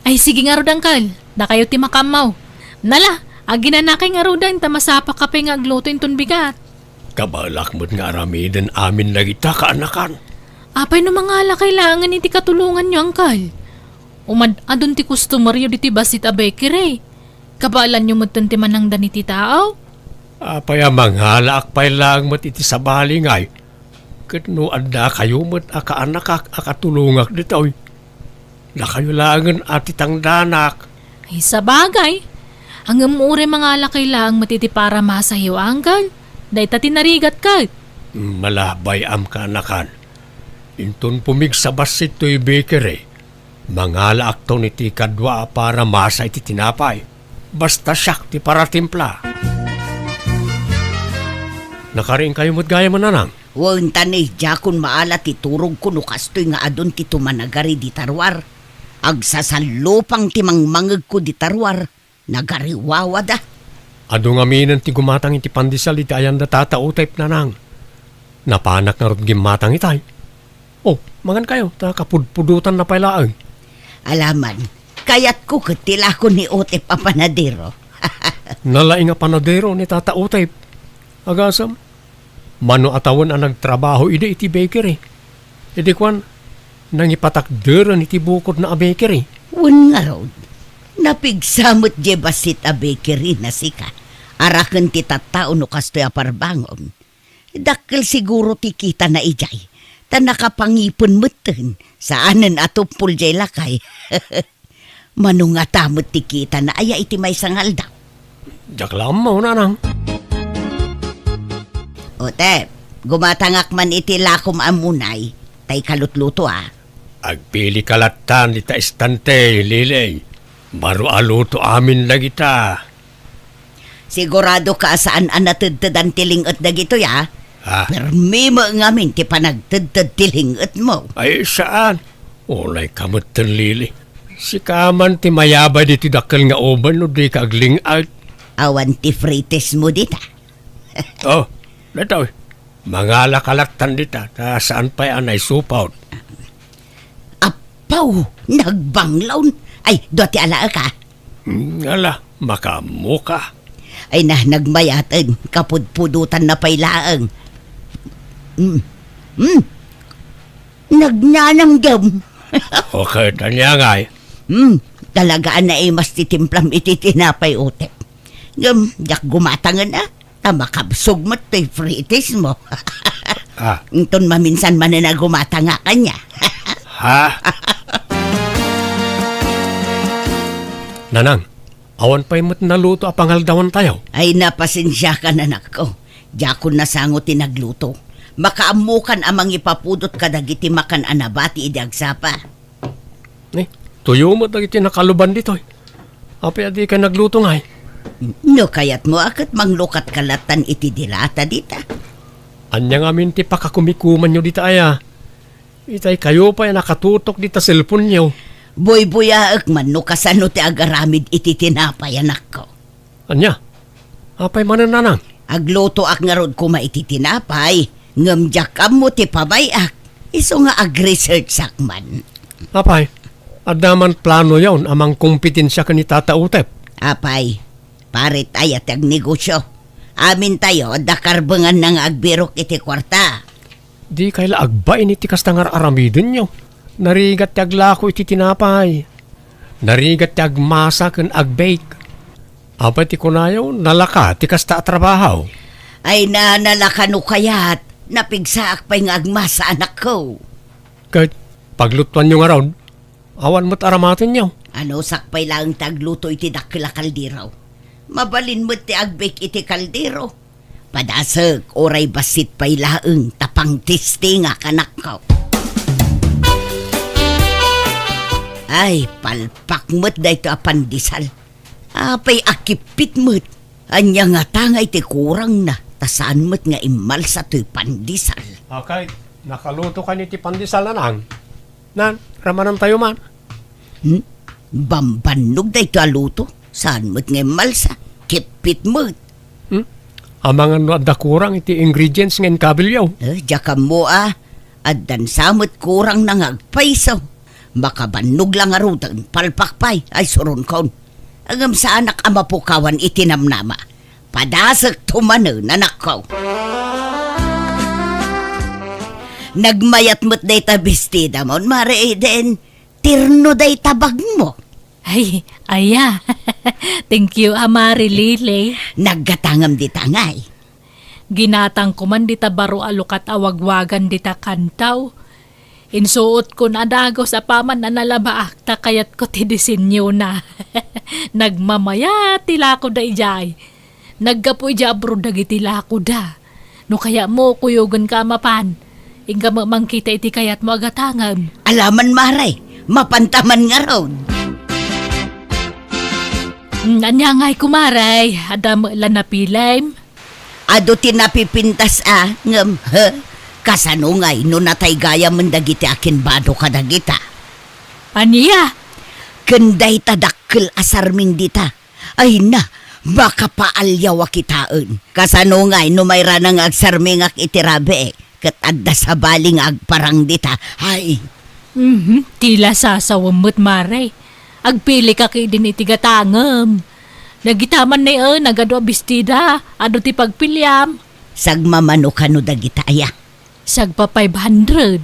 Ay, sige ngarud, Uncle. Dakayo ti makaammo. Nala, aginanakay ngaruden ta masapaka pay nga agluto inton bigat. Kabaelak met nga aramiden amin dagita, kaanakan. Apay no mangalakay laengen iti katulonganyo, Uncle? Umad-adun ti customeryo ditoy bassit a bakery. Kabaelanyo metten ti manangdan iti tao? Apay a mangalaak pay laeng met iti sabali ngay? Ket no addakayo met a kaanakak a katulongak ditoy, dakayo laengen a ti tangdanak. Ay, sabagay. Ngem uray mangalakay laeng met iti paramasayo, Uncle. Dayta ti narigat ket. Malabay-am, kaanakan. Inton pumigsa bassit toy bakery, mangalaakton iti kadua a paramasa iti tinapay. Basta siak ti paratimpla. Nakariingkayo met gayam, nanang? Wen, ta ni, diakon maala ti turogko no kastoy nga adun ti tumanagari dita ruar. Agsasallupang ti mangmangegko dita ruar. Nagariwawada. Adu ngaminen ti gumatang iti pandesal iti ayanda Tata Utep, nanang. Napanak ngarud gimmatang itay. Oh, mangankayo, ta kapudpudotanna pay laeng. Alaman, kayatko ket ti lako ni Utep a panadero. Nalaing a panadero ni Tata Utep. Agasem, mano a tawen a nagtrabaho idi iti bakery. Idi kuan, nangipatakderen iti bukodna a bakery. Wen ngarud, napigsa met diay bassit a bakery na sika. Araken ti tattao no kastoy a parbangon. Dakkel siguro ti kitana idiay, ta nakapangipen metten, saanen a tuppol diay lakay. Mano ngata met ti kitana aya iti maysa nga aldaw? Diak la ammo, nanang. Utep, gumatangak man iti lakom a munay, tay kalutluto a. Agpilika lattan dita estante, Lili. Baro a luto amin dagita. Siguradoka a saan a natedtedan ti ling-et dagitoy, a? Ah. Permi met ngamin ti panagtedted ti ling-etmo. Ay, saan? Unayka metten, Lili. Sika man ti mayabay ditoy dakkel nga oven no dika agling-et. Awan ti frites mo dita. Oh, datoy. Mangalaka lattan dita, ta saan pay a naisupot. Apaw, nagbanglon. Ay, dua ti alaek, a. Hmm, ala, makaammoka. Ay na, nagmayaten, kapudpudotanna pay laeng. Mm. Mm. Nagnananggem. Okay, tanya ngay. Mm. Talaga a naimas ti timplam iti tinapay, Utep. Ngem, diak gumatangen, a. Ta makabsog met toy frites mo. Ah. Inton maminsan manen a gumatang a kaniak. Ha? Nanang, awan pay met naluto a pangaldawantayo? Ay, na, pasensiaka, anakko. Diakon nasango ti nagluto. Makaammokan a mangipapudot kadagiti makan a nabati idi agsapa. Eh, tuyo met dagiti nakaluban ditoy. Apay a dika nagluto ngay? No kayatmo a ket manglukatka lattan iti dilata dita. Ania ngamin ti pakakumikumanyo dita aya? Itay kayo pay a nakatutok dita cellphone-yo. Buybuyaek man no kasano ti agaramid iti tinapay, anakko. Ania? Apay manen, nanang? Aglutoak ngarud koma iti tinapay, ngem diak ammo ti pabay-ak. Isu nga ag-researchak man. Apay, adda man planoyon a mangkompetensia ken ni Tata Utep? Apay, parit aya ti agnegosio. Amintayo, adda karbenganna nga agbirok iti kuarta. Dikay la agbain iti kasta nga ar-aramidenyo. Narigat ti aglako iti tinapay. Narigat ti agmasa ken agbake. Apay ti kunayo, nalaka ti kasta a trabaho? Ay na, nalaka no kayat. Napigsaak pay nga agmasa, anakko. Ket paglutuanyo ngarud, awan met aramatenyo. Anusak pay laeng ti agluto iti dakkel a kaldero. Mabalin met ti agbake iti kaldero. Padasek, uray bassit pay laeng ta pangtestingak, anakko. Ay, palpak met daytoy a pandesal. Apay a kippit met. Ania ngata nga iti kurangna, ta saan met nga immalsa toy pandesal. Okay, nakaluto kaniyo ti pandesal, nanang? Nan, ramanantayo man. Hmm? Bambannog daytoy a luto. Saan met nga immalsa? Kippit met. Hmm? Amangan no adda kurang iti ingredients nga inkabiliyo. Eh, diak ammo a. Addan sa met kurangna nga agpayso. Makabannog la ngaruden, palpak pay, ay suronkon. Ngem saanak a mapukawan iti namnama. Padasekto manen, anakko. Nagmayat met dayta bestidamon, Mare Eden. Terno dayta bagmo. Ay, aya. Thank you, a, Mare Lily. Naggatangam dita ngay. Ginatangko man dita baro a lukat a wagwagan dita kantaw. Insuotkon a dagus apaman a nalabaak ta kayatko ti disenyona. Nagmamayat ti lakoda idiay. Naggapu idiay abroad dagiti lakoda. No kayatmo, kuyogenka a mapan. Inka met mangkita iti kayatmo a gatangem. Alaman, Mare, mapanta man ngarud. Mm, ania ngay, kumare? Adda met la napilem? Adu ti napipintas a, ngem, he? Kasano ngay no natay gayamen dagiti akinbado kadagita? Ania? Ken dayta dakkel a sarming dita. Ay na, makapaaliaw a kitaen. Kasano ngay no mairana nga agsarmingak iti rabii, ket adda sabali nga agparang dita? Ay! Mhm, ti la sasawem met, Mare. Agpilikak idin iti gatangem. Dagita man ni, eh, nagadu a bestida, adu ti pagpiliam. Sagmamano kano dagita aya? Sagpa five hundred.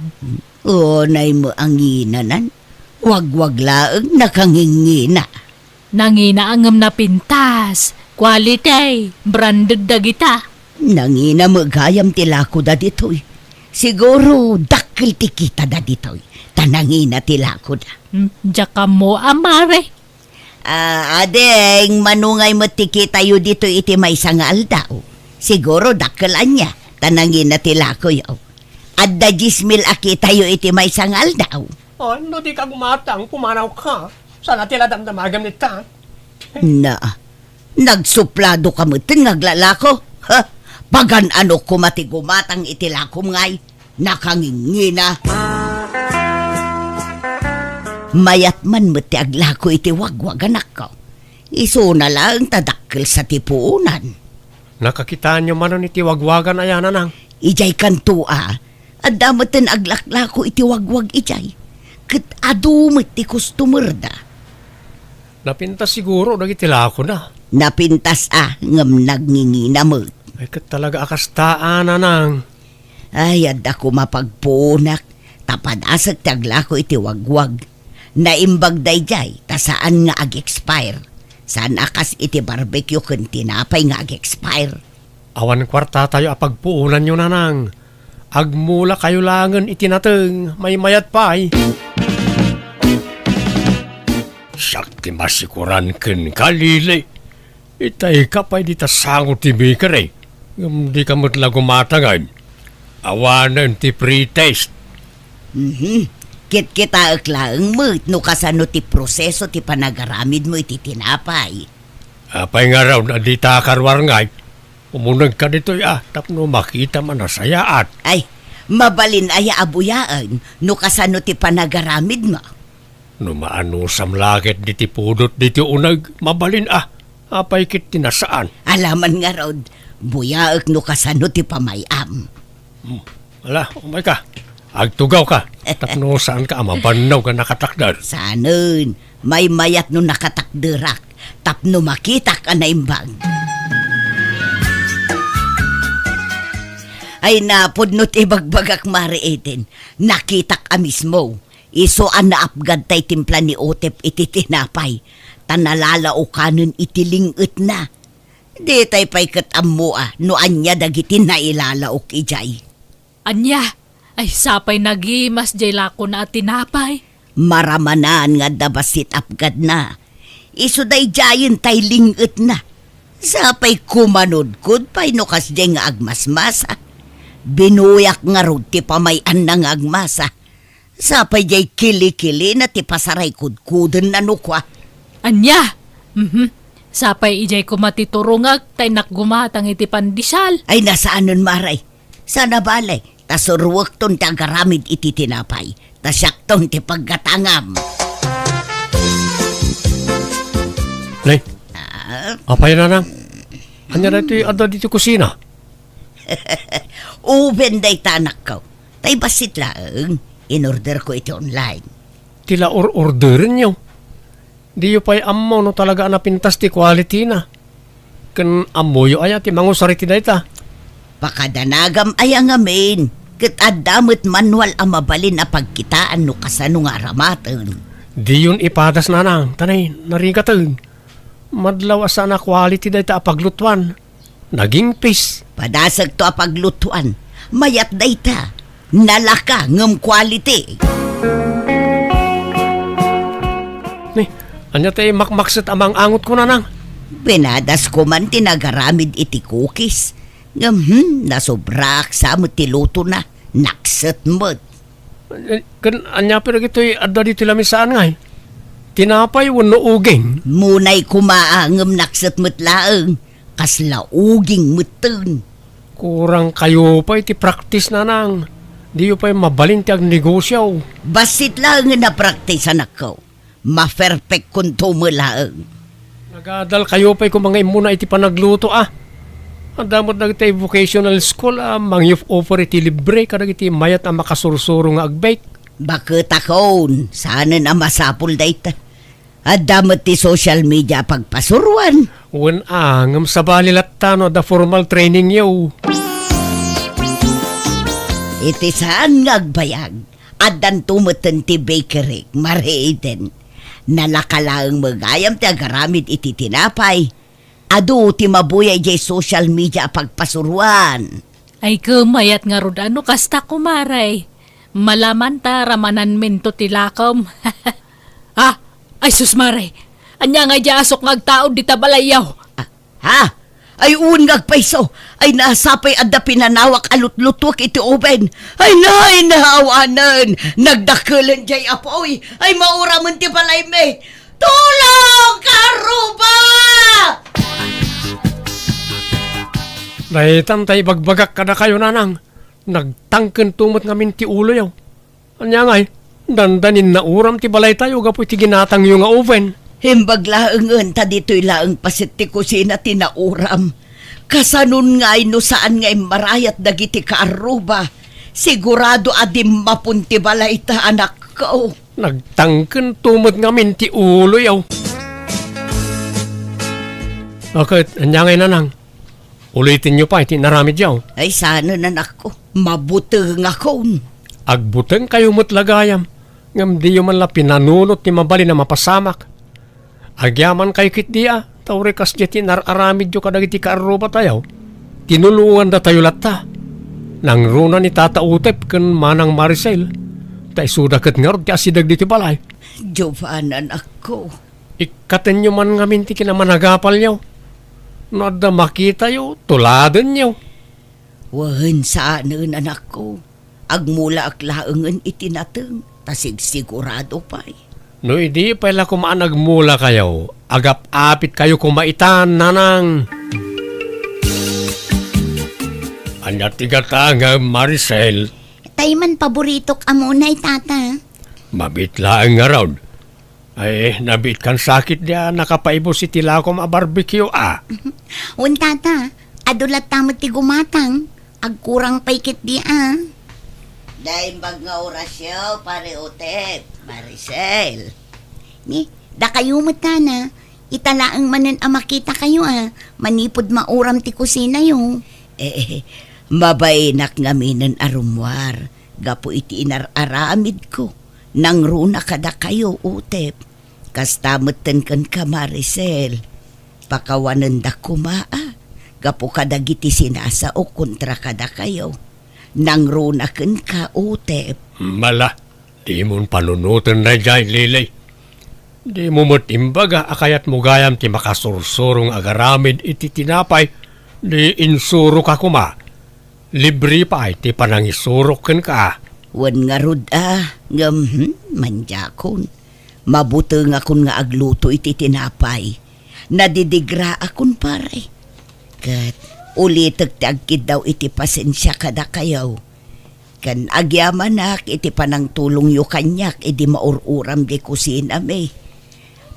O, nay mo anginanan. Wagwag laeng nakangingina. Nangina ngem napintas. Quality, branded dagita. Nangina met gayam ti lakoda ditoy. Siguro, dakkel ti kitada ditoy. Ta nangina ti lakoda. Hmm, diak ammo, a, Mare. Ah, ading, mano ngay met ti kitayo ditoy iti maysa nga aldaw? Siguro, dakkel ania, ta nangina ti lakoyo. Adda dies mil a kitayo iti maysa nga aldaw. Oh, no di ka gumatang, pumanawka. Sana ti la damdamagam ni ta. Na, nagsuplado ka metten nga aglalako? Ha? Pagan-ano koma ti gumatang iti lakom ngay? Nakangingina. Mayat man met ti aglako iti wagwag, anakko. Isuna laeng ta dakkel sa ti puonan. Nakakitaenyo manen iti wagwagan aya, nanang? Idiay kanto a, adda metten aglaklako iti wagwag idiay. Ket adu met ti customerda. Napintas siguro dagiti lakona. Napintas a, ngem nagngingina met. Ay, ket talaga a kasta a, nanang. Ay, adda koma pagpuonak, ta padasek ti aglako iti wagwag. Naimbag daydiay, ta saan nga ag-expire. Saan a kas iti barbecue ken tinapay nga ag-expire. Awan kuartatayo a pagpuonanyo, nanang. Agmulakayo laengen iti nateng, maymayat pay. Siak ti masikuran kenka, Lili. Itay ka pay dita sango ti bakery, ngem dika met la gumatangen. Awanen ti pre-taste. Mhm. Kitkitaek laeng met no kasano ti proseso ti panagaramidmo iti tinapay. Apay ngarud a dita karuar ngay? Umunegka ditoy a, tapno makitam a nasayaat. Ay, mabalin aya a buyaen no kasano ti panagaramidmo? No maanusam la ket diti pudot diti uneg, mabalin a. Apay ket ti nasaan? Alaman ngarud, buyaek no kasano ti pamay-am. Hmm. Ala, umayka. Agtugawka. Tapno saanka a mabannog a nakatakder. Saanen, maymayat no nakatakderak. Tapno makitak a naimbag. Ay, napudno ti ibagbagak, Mare Eden. Nakitak a mismo. Isu a naapgad tay timpla ni Utep iti tinapay, ta nalalaokanen iti ling-etna. Ditay pay ket ammoa no ania dagiti nailalaok idiay. Ania? Ay, sapay nagimas diay lakona a tinapay. Maramanan nga adda bassit apgadna. Isu daydiayen tay ling-etna. Sapay kumanudkod pay no kasdiay nga agmasmasa. Binuyak ngarud ti pamay-anna nga agmasa. Sapay diay kili-kilina ti pasaraykudkodenna no kua. Ania? Mhm. Sapay idiay koma ti turongek ta innak gumatang iti pandesal. Ay, nasaanen, Mare. Saan a bale, ta suruekton ti agaramid iti tinapay, ta siakton ti paggatangam. Nay, Ah? Apay, Nanang? Ania daytoy adda ditoy kusina? Oven dayta, anakko. Tay bassit laeng, inorderko iti online. Ti la or-orderenyo? Diyo pay ammo no talaga a napintas ti quality-na. Ken ammoyo aya ti mangusar iti dayta? Pakadanagam aya ngamin, ket adda met manual a mabalin a pagkitaan no kasano nga aramaten. Diyon ipadas, Nanang, ta nay, narigaten. Madlaw a saan a quality dayta a paglutuan. Nagingpis. Padasekto a paglutuan. Mayat dayta. Nalaka ngem quality. Ni, ania ti makmakset a mang-angotko, Nanang? Pinadasko man ti nagaramid iti cookies. Ngem, hmm, nasobraak sa met ti lutona. Nakset met. Eh, ken ania pay dagitoy adda ditoy lamisaan ngay? Tinapay wenno uging? Munay koma a, ngem nakset met laeng. Kasla uging metten. Kurangkayo pay ti praktis, Nanang. Diyo pay mabalin ti agnegosio. Bassit laengen a praktis, anakko. Maperfectkonto met laeng. Nagadalkayo pay koma nga immuna iti panagluto, a. Adda met dagiti vocational school a mangiof-offer iti libre kadagiti mayat a makasursuro nga ag-bake. Baketakon, saanen a masapul dayta. Adda met ti social media a pagpasuroan. Wen a, ngem sabali latta no adda formal trainingyo. Iti saan nga agbayag, addanto metten ti bakery, Mare Eden. Nalaka laeng met gayam ti agaramid iti tinapay. Adu ti mabuya idiay social media a pagpasuroan. Ay, ket mayat ngarud a no kasta, kumare. Malaman ta ramananminto ti lakom. Ah, ay sus, mare. Ania nga idiay asok nga agtaud dita balayyo? Ah, ha? Ay, wen nga agpayso. Ay, nasapay adda pinanawak a lutlutuek iti oven. Ay, nay, naawanen. Nagdakkelen diay apuy. Ay, mauramen ti balaymi. Tulong! Kaarruba! Daytan tay ibagbagak kadakayo, nanang. Nagtangkento met ngamin ti uloyo. Ania ngay, dandanin nauram ti balaytayo gapu iti ginatangyo nga oven. Imbag laengen ta ditoy laeng paset ti kusina ti nauram. Kasanon ngay no saan nga immarayat dagiti kaarruba? Sigurado a dimmapon ti balayta, anakko. Nagtangkento met ngamin ti uloyo. Ket, ania ngay, nanang? Ulitenyo pay ti inaramidyo. Ay, saanen, anakko. Mabutengakon. Agbutengkayo met la gayam, ngem diyo man la pinanunot ti mabalin a mapasamak. Agyamankay ketdi a, ta uray kasdiay ti inar-aramidyo kadagiti kaarrubatayo, tinulongandatayo latta. Nangruna ni Tata Utep ken Manang Maricel, ta isuda ket ngarud ti asideg ditoy balay. Jovan, anakko. Ikkatenyo man ngamin ti kinamanagapalyo. No adda makitayo, tuladenyo. Wen, saanen, anakko. Agmulaak laengen iti nateng, ta sigsigurado pay. No idi pay la koma a nagmulakayo, agap-apitkayo koma itan, nanang. Ania ti gatangem, Maricel? Tay man paboritok a munay, tata. Mabiit laeng ngarud. Ay, nabiit kan sakit di a nakapaibus iti lakom a barbecue, a. Wen, tata, adu latta met ti gumatang. Agkurang pay ketdi, a. Naimbag nga orasyo, Pare Otep, Maricel. Ni, dakayo met, tana, ita laeng manen a makitakayo, a, manipud mauram ti kusinayo. Eh, mabainak ngaminen a rummuar gapu iti inar-aramidko. Nangruna kadakayo, Otep. Kasta metten kenka, Maricel. Pakawanenda koma, a, gapu kadagiti sinasaok kontra kadakayo. Nangruna kenka, Otep. Mala, dimon panunoten daydiay, Lily. Dimo met imbaga a kayatmo gayam ti makasursuro nga agaramid iti tinapay, di insuroka koma. Libre pay ti panangisurok kenka. Wen ngarud, a, ngem, hmm, mandiakon. Mabutengakon nga agluto iti tinapay. Nadidigraakon, pare. Ket ulitek ti agkiddaw iti pasensia kadakayo. Ken agyamanak iti panangtulongyo kaniak idi maur-uram di kusinami.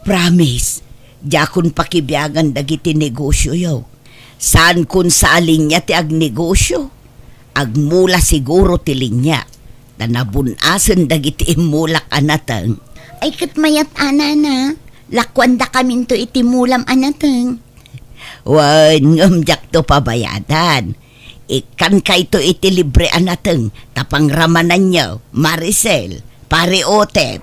Promise, diakon pakibiangan dagiti negosioyo. Saankon sa a linia ti agnegosio. Agmula siguro ti linia, ta nabun-asen dagiti immulak a nateng. Ay, ket mayat a, nana, lakuandakaminto iti mulam a nateng. Wen, ngem diakto pabayadan. Ikkankayto iti libre a nateng, ta pangramananyo, Maricel, Pare Otep.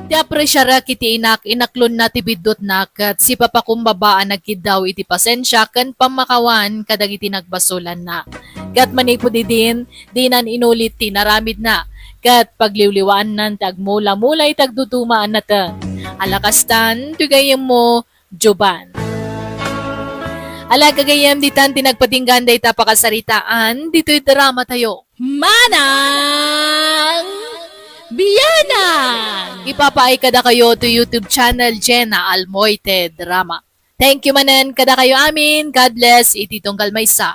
Ti apresiarek iti inak, inaklonna ti biddutna, ket sipapakumbaba a nagkiddaw iti pasensia ken pammakawan kadagiti nagbasolanna. Ket manipud idin, dinan inulit ti inaramidna, ket pagliwliwaannan ti agmula-mula iti agduduma a nateng. Ala kastan, ti gayyemmo, Joban. Ala, gagayyem, ditan ti nagpatinggaan dayta pakasaritaan ditoy dramatayo. Manang Bianang! Ipapaay kadakayo to YouTube channel Jenna Almoite Drama. Thank you manen kadakayo amin. God bless iti tunggal maysa.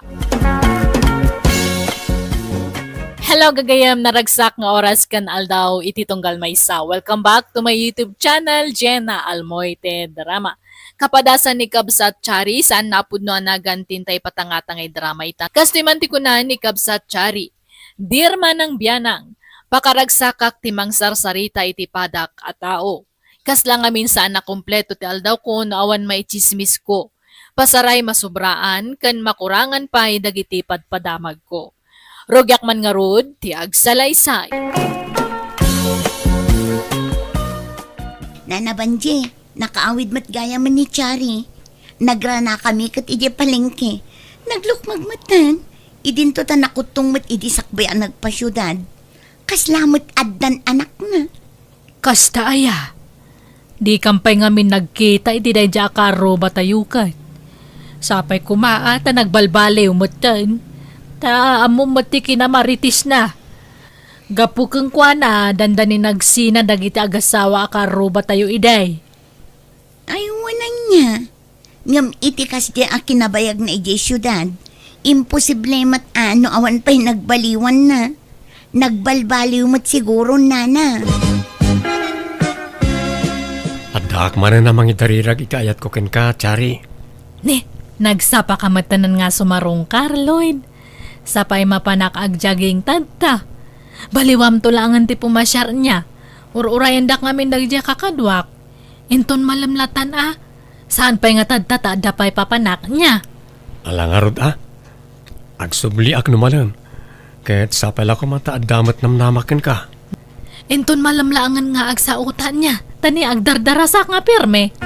Hello, gagayyem, naragsak nga oras ken aldaw iti tunggal maysa. Welcome back to my YouTube channel, Jenna Almoite Drama. Kapadasan ni Kabsat Chari, saan napudno a nagan ti intay patangtangay drama ita. Kastoy man ti kuna ni Kabsat Chari, "Dear Manang Bianang, pakaragsakak ti mangsarsarita iti padak a tao. Kasla ngamin saan a kompleto ti aldawko no awan maitsismisko. Pasaray, masobraan ken makurangan pay dagiti padpadamagko. Rugiak man ngarud ti agsalaysay." Nana Banji, nakaawid met gayam ni Chari. Nagranakami ket idiay palengke. Naglukmeg metten. Idinto ta nakuttong met idi sakbay a nagpasiudad. Kasla met addan anakna. Kasta aya? Dikam pay ngamin nagkita iti daydiay a karrubatayo ket. Sapay koma a ta nagbalbaliw metten. Ta ammom met ti kinamaritisna. Gapu kenkuana, dandani nagsina dagiti agassawa a karrubatayo idi. Ay, wen ania. Ngem iti kasdi a kinabayagna idiay siudad, imposible met a no awan pay nagbaliwanna. Nagbalbaliw met siguro, nana. Addaak manen a mangidarirag iti ayatko kenka, Chari. Ni, nagsapaka metten nga sumarungkar, Lloyd. Sapay mapanak agjogging tatta. Baliwamto laengen ti pumasiar nia. Ur-urayendak ngamin dagiti kakaduak. Inton malem latan a, saan pay nga tatta ta adda pay papanak nia. Ala ngarud a, agsubliak no malem, ket sapay la koma ta adda met namnamak kenka. Inton malem laengen nga agsaotan nia, ta ni agdardarasak nga pirme.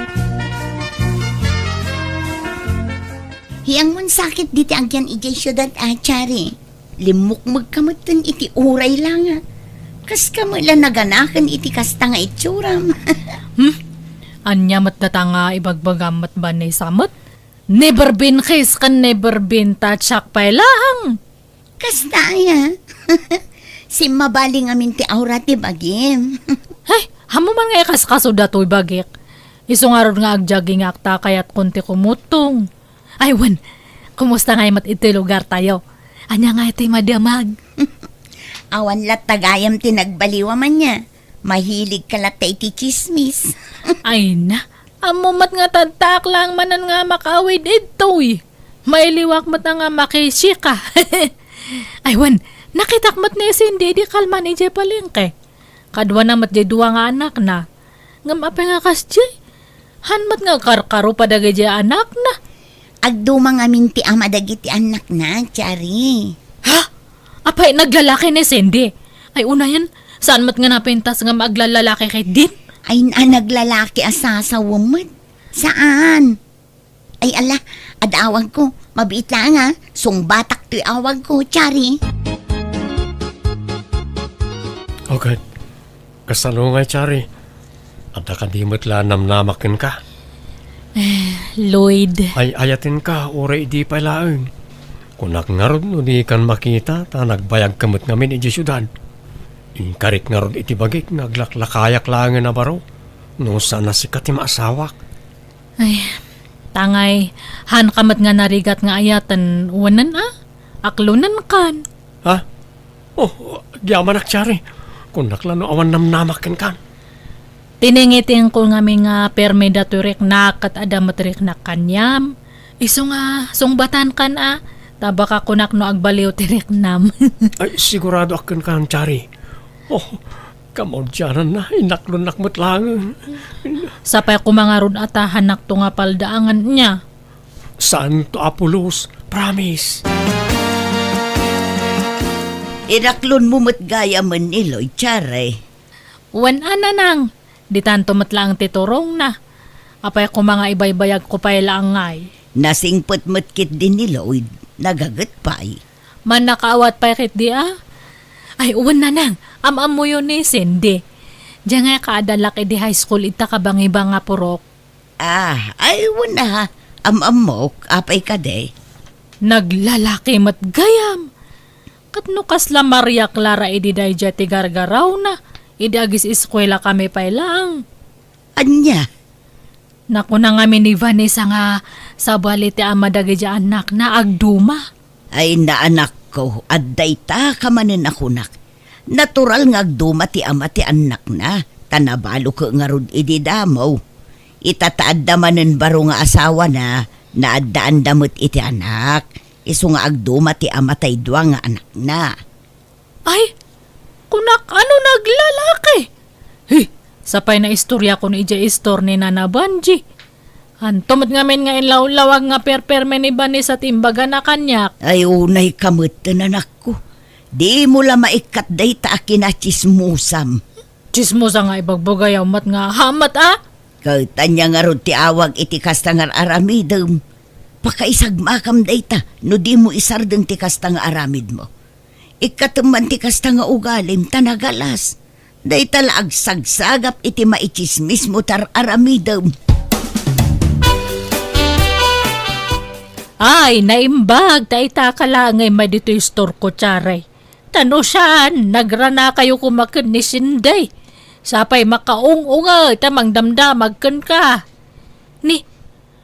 Hiangmon sakit diti agyan idiay siudad a, Chari. Limmukmegka metten iti uray la nga. Kaska met la naganaken iti kasta nga itsuram. Hmm? Ania met data nga ibagbagam met, Vanessa met? Never been kiss ken never been touch pay laeng. Kasta aya. Simmabali ngamin ti aura ti bagim. Hay, ammom man nga ikaskaso datoy bagik. Isu ngarud nga agjoggingak ta kayatkon ti kumuttong. Ay, wen, kumusta ngay met iti lugartayo? Ania ngay ti madamag? Awan latta gayam ti nagbaliwam ania. Mahilig ka latta iti chismis. Ay na, ammo met nga tadtaak lang manen nga makaawid idtoy. Mailiwak met nga makisika. Ay wen, nakitak met ni Cindy idi kalman idiay palengke. Kaduana met diay dua nga anakna. Ngem apay nga kasdiay? Han met nga agkarkaro pa dagiti anakna. Agduma ngamin ti ama dagiti annakna, Chari. Ha? Apay, naglalaki ni Cindy? Ay, unayen, saan met nga napintas nga aglallalaki ketdin? Ay, na, naglalaki a sasawen met. Saan? Ay, ala, adda awagko. Mabiit laeng, a. Sungbatak toy awagko, Chari. Okay. Kasano ngay, Chari? Adda kadi met la namnamak kenka? Eh, Lloyd. Ay-ayatenka, uray idi pay laeng. Kunak ngarud no dikan makita, ta nagbayagka met ngamin idiay siudad. Inkarik ngarud iti bagik nga aglaklakayak laengen a baro, no saan a sika ti maasawak. Ay, tangay, hanka met nga narigat nga ayaten, wenen a? Aklonenkan. Ha? Oh, agyamanak, Chari. Kunak la no awan namnamak kenkan. Tiningitingko ngamin nga permi datoy riknak ket adda met riknak kaniam. Isu nga sungbatankan a, ta baka kunak no agbaliw ti riknam. Ay, siguradoak kenkan, Chari. Oh, kamaudiananna, inaklonnak met laeng. Sapay koma ngarud a ta hanakto nga paldaangan nia. Saanto a pulos, promise. Inaklonmo met gayamen ni Lloyd, Chari. Wen a, nanang, ditanto met laeng ti turongna. Apay koma nga ibaybayagko pay laeng ngay? Nasingpet met ketdi ni Lloyd, nagaget pay. Mannakaawat pay ketdi a? Ay, wen, nanang, am-ammoyo ni Cindy. Diay ngay kaadalak idi high school ita kabangibang nga purok. Ah, ay, wen a, am-ammok, apay kadi? Naglalaki met gayam. Ket no kasla Maria Clara idi daydiay ti gargarawna, idi agis-eskuela kami pay laeng. Ania? Nakuna ngamin ni Vanessa nga sabali ti ama dagiti annakna agduma. Ay, na, anakko, adda ita ka manen a kunak. Natural nga agduma ti ama ti annakna, ta nabalo ket ngarud idi damo. Ita ta adda manen baro nga asawana, naaddaanda met iti anak. Isu nga agduma ti ama tay dua nga anakna. Ay, kunak, ano, naglalaki? He, sapay naistoriakon idiay istor ni Nana Banji. Anto met ngamin nga inlawlawag nga perpermi ni Vanessa ti imbagana kaniak? Ay, unay ka met, anakko. Dimo la maikkat dayta a kinatsismosam. Tsismosa nga ibagbagayaw met nga hamat a? Ket ania ngarud ti awag iti kasta nga ar-aramidem? Pakaisagmakam dayta no dimo isardeng ti kasta nga aramidmo. Ikkatem man ti kasta nga ugalim ta nagalas. Dayta la agsagsagap iti maitsismismo ti ar-aramidem. Ay, naimbag ta ita ka laeng nga immay ditoy istorko, Tiare. Ta no saan, nagranakayo koma ken ni Sinday. Sapay makaung-ungay ta mangdamdamag kenka. Ni,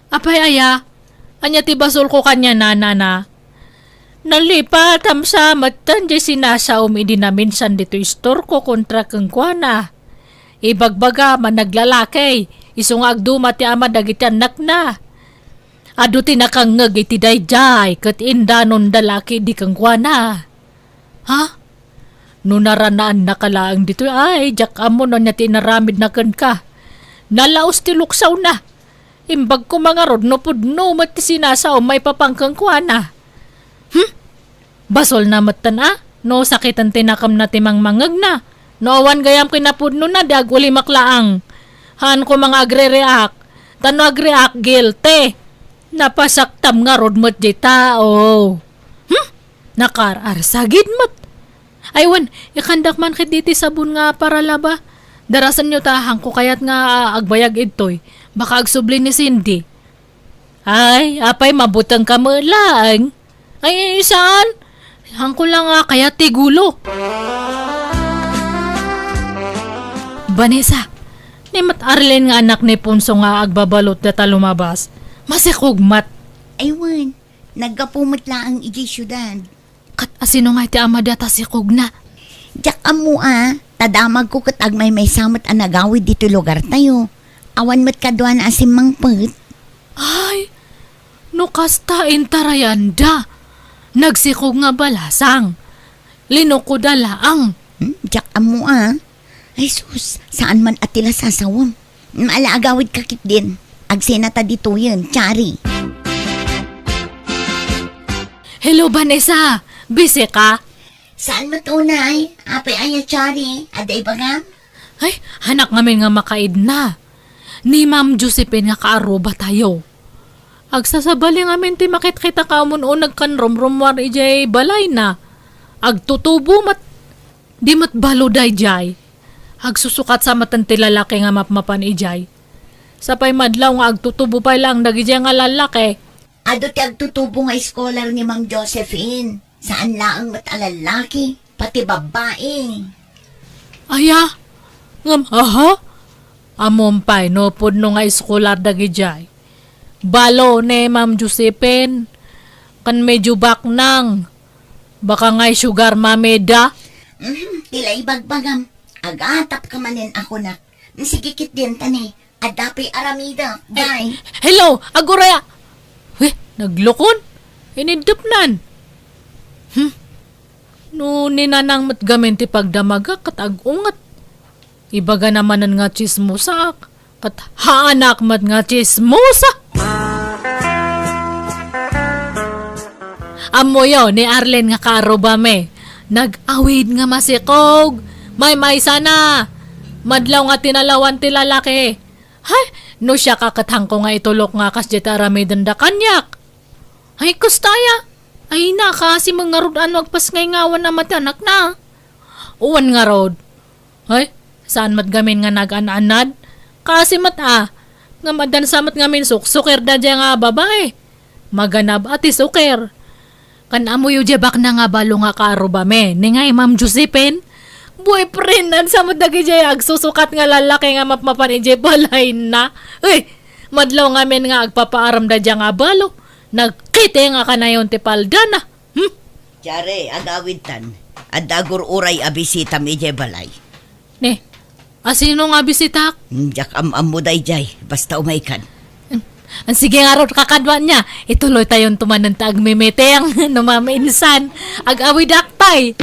apay aya? Ania ti basolko kaniana, nana? Nalipatam sa metten diay sinasaom idi naminsan ditoy istorko kontra kenkuana. Ibagbagam a naglalaki, isu nga agduma ti ama dagiti annakna. Adu ti nakangngeg iti daydiay ket indanonda la ketdi kenkuana. Ha? No naranaannaka laeng ditoy, ay, diak ammo no ania ti inaramidna kenka. Nalaus ti luksawna. Imbag koma ngarud no pudno met ti sinasaom maipapan kenkuana. Hmm? Basolna metten a, no sakiten ti nakemna ti mangmangngegna. No awan gayam kinapudnona, di agulimak laeng. Haan koma nga agre-react. Ta no agreact, guilty. Napasaktam ngarud met diay tao. Hmm? Nakaar-arsagid met. Ay wen, ikandak man ketdi ti sabon nga paralaba. Darasenyo ta, haanko kayat nga, ah, agbayag idtoy. Baka agsubli ni Cindy. Ay, apay, mabutengka met laeng. Ay, saan? Haanko la nga kayat ti gulo. Vanessa, ni met Arlene nga anak ni Ponso nga agbabalot dita lumabas. Masikog met. Ay wen, naggapu met laeng idiay siudad. Ket asino ngay ti ama dita sikogna? Diak ammo a. Ta damagko ket agmaymaysa met a nagawid ditoy lugartayo. Awan met kaduana a simmangpet. Ay, no kasta, intarayanda. Nagsikog nga balasang. Linukoda laang. Hmm, diak ammo a. Ay sus, saan man a ti la sasawem. Ala, agawidka ketdin. Agsenata ditoyen, Chari. Hello, Vanessa. Busy ka? Saan met unay? Apay aya, Chari? Adda ibagam? Ay, hanak ngamin nga makaidna. Ni Ma'am Josephine nga kaarrubatayo. Agsasabali ngamin ti makitkitak a umun-uneg ken rumrummuar idiay balayna. Agtutubo met. Di met balo daydiay. Agsusukat sa met ti lalaki nga mapmapan idiay. Sapay madlaw nga agtutubo pay laeng dagidiay nga lalaki. Adu ti agtutubo nga scholar ni Ma'am Josephine. Saan laeng met a lalaki, pati babbai. Aya? Ngem, aha? Ammom pay no pudno nga scholar dagidiay. Balo ni Ma'am Josephine, ken medyo baknang. Baka ngay sugar mommy da? Mhm, ti la ibagbagam. Agatapka manen a kunak. Sige ketdin ta ni, adda pay aramidek, bay. Hello, aguraya! Weh, naglukon? Iniddepnan. Hmm. No ni Nanang met gamin ti pagdamagak ket ag-unget. Ibagana manen nga tsismosaak, ket haanak met nga tsismosa. Ammoyo ni Arlene nga kaarrubami, nag-awid nga masikog, maymaysana. Madlaw nga tinalawan ti lalaki. Hay, no siak a ket haanko nga itulok nga kasdiay ti aramidenda kaniak. Ay, kasta aya? Ay, nakaasi met ngarud a no agpasngay nga awan a mati anakna. Wen ngarud. Ay, saan met gamin nga nagaan-anad? Kaasi met a. Ngem addan sa met ngamin suksuker daydiay nga babai. Maganab a ti suker. Ken ammoyo diay baknang a balo nga kaarrubami, ni ngay Ma'am Josephine? Boyfriend-na sa met dagidiay agsusukat nga lalaki nga mapmapan idiay balayna. Uy, madlaw ngamin nga agpapaaram daydiay nga balo. Nagkiteng a kanayon ti paldana. Hmm? Diay, agawidtan. Adda agur-uray a bisitam idiay balay. Ne, asino nga bisitak? Hmm, diak am-ammo daydiay. Basta umaykan. Hmm. Sige ngarud, kakaduan nia. Ituloytayonto manen ta agmimeeting no maminsan. Ag-awidak pay.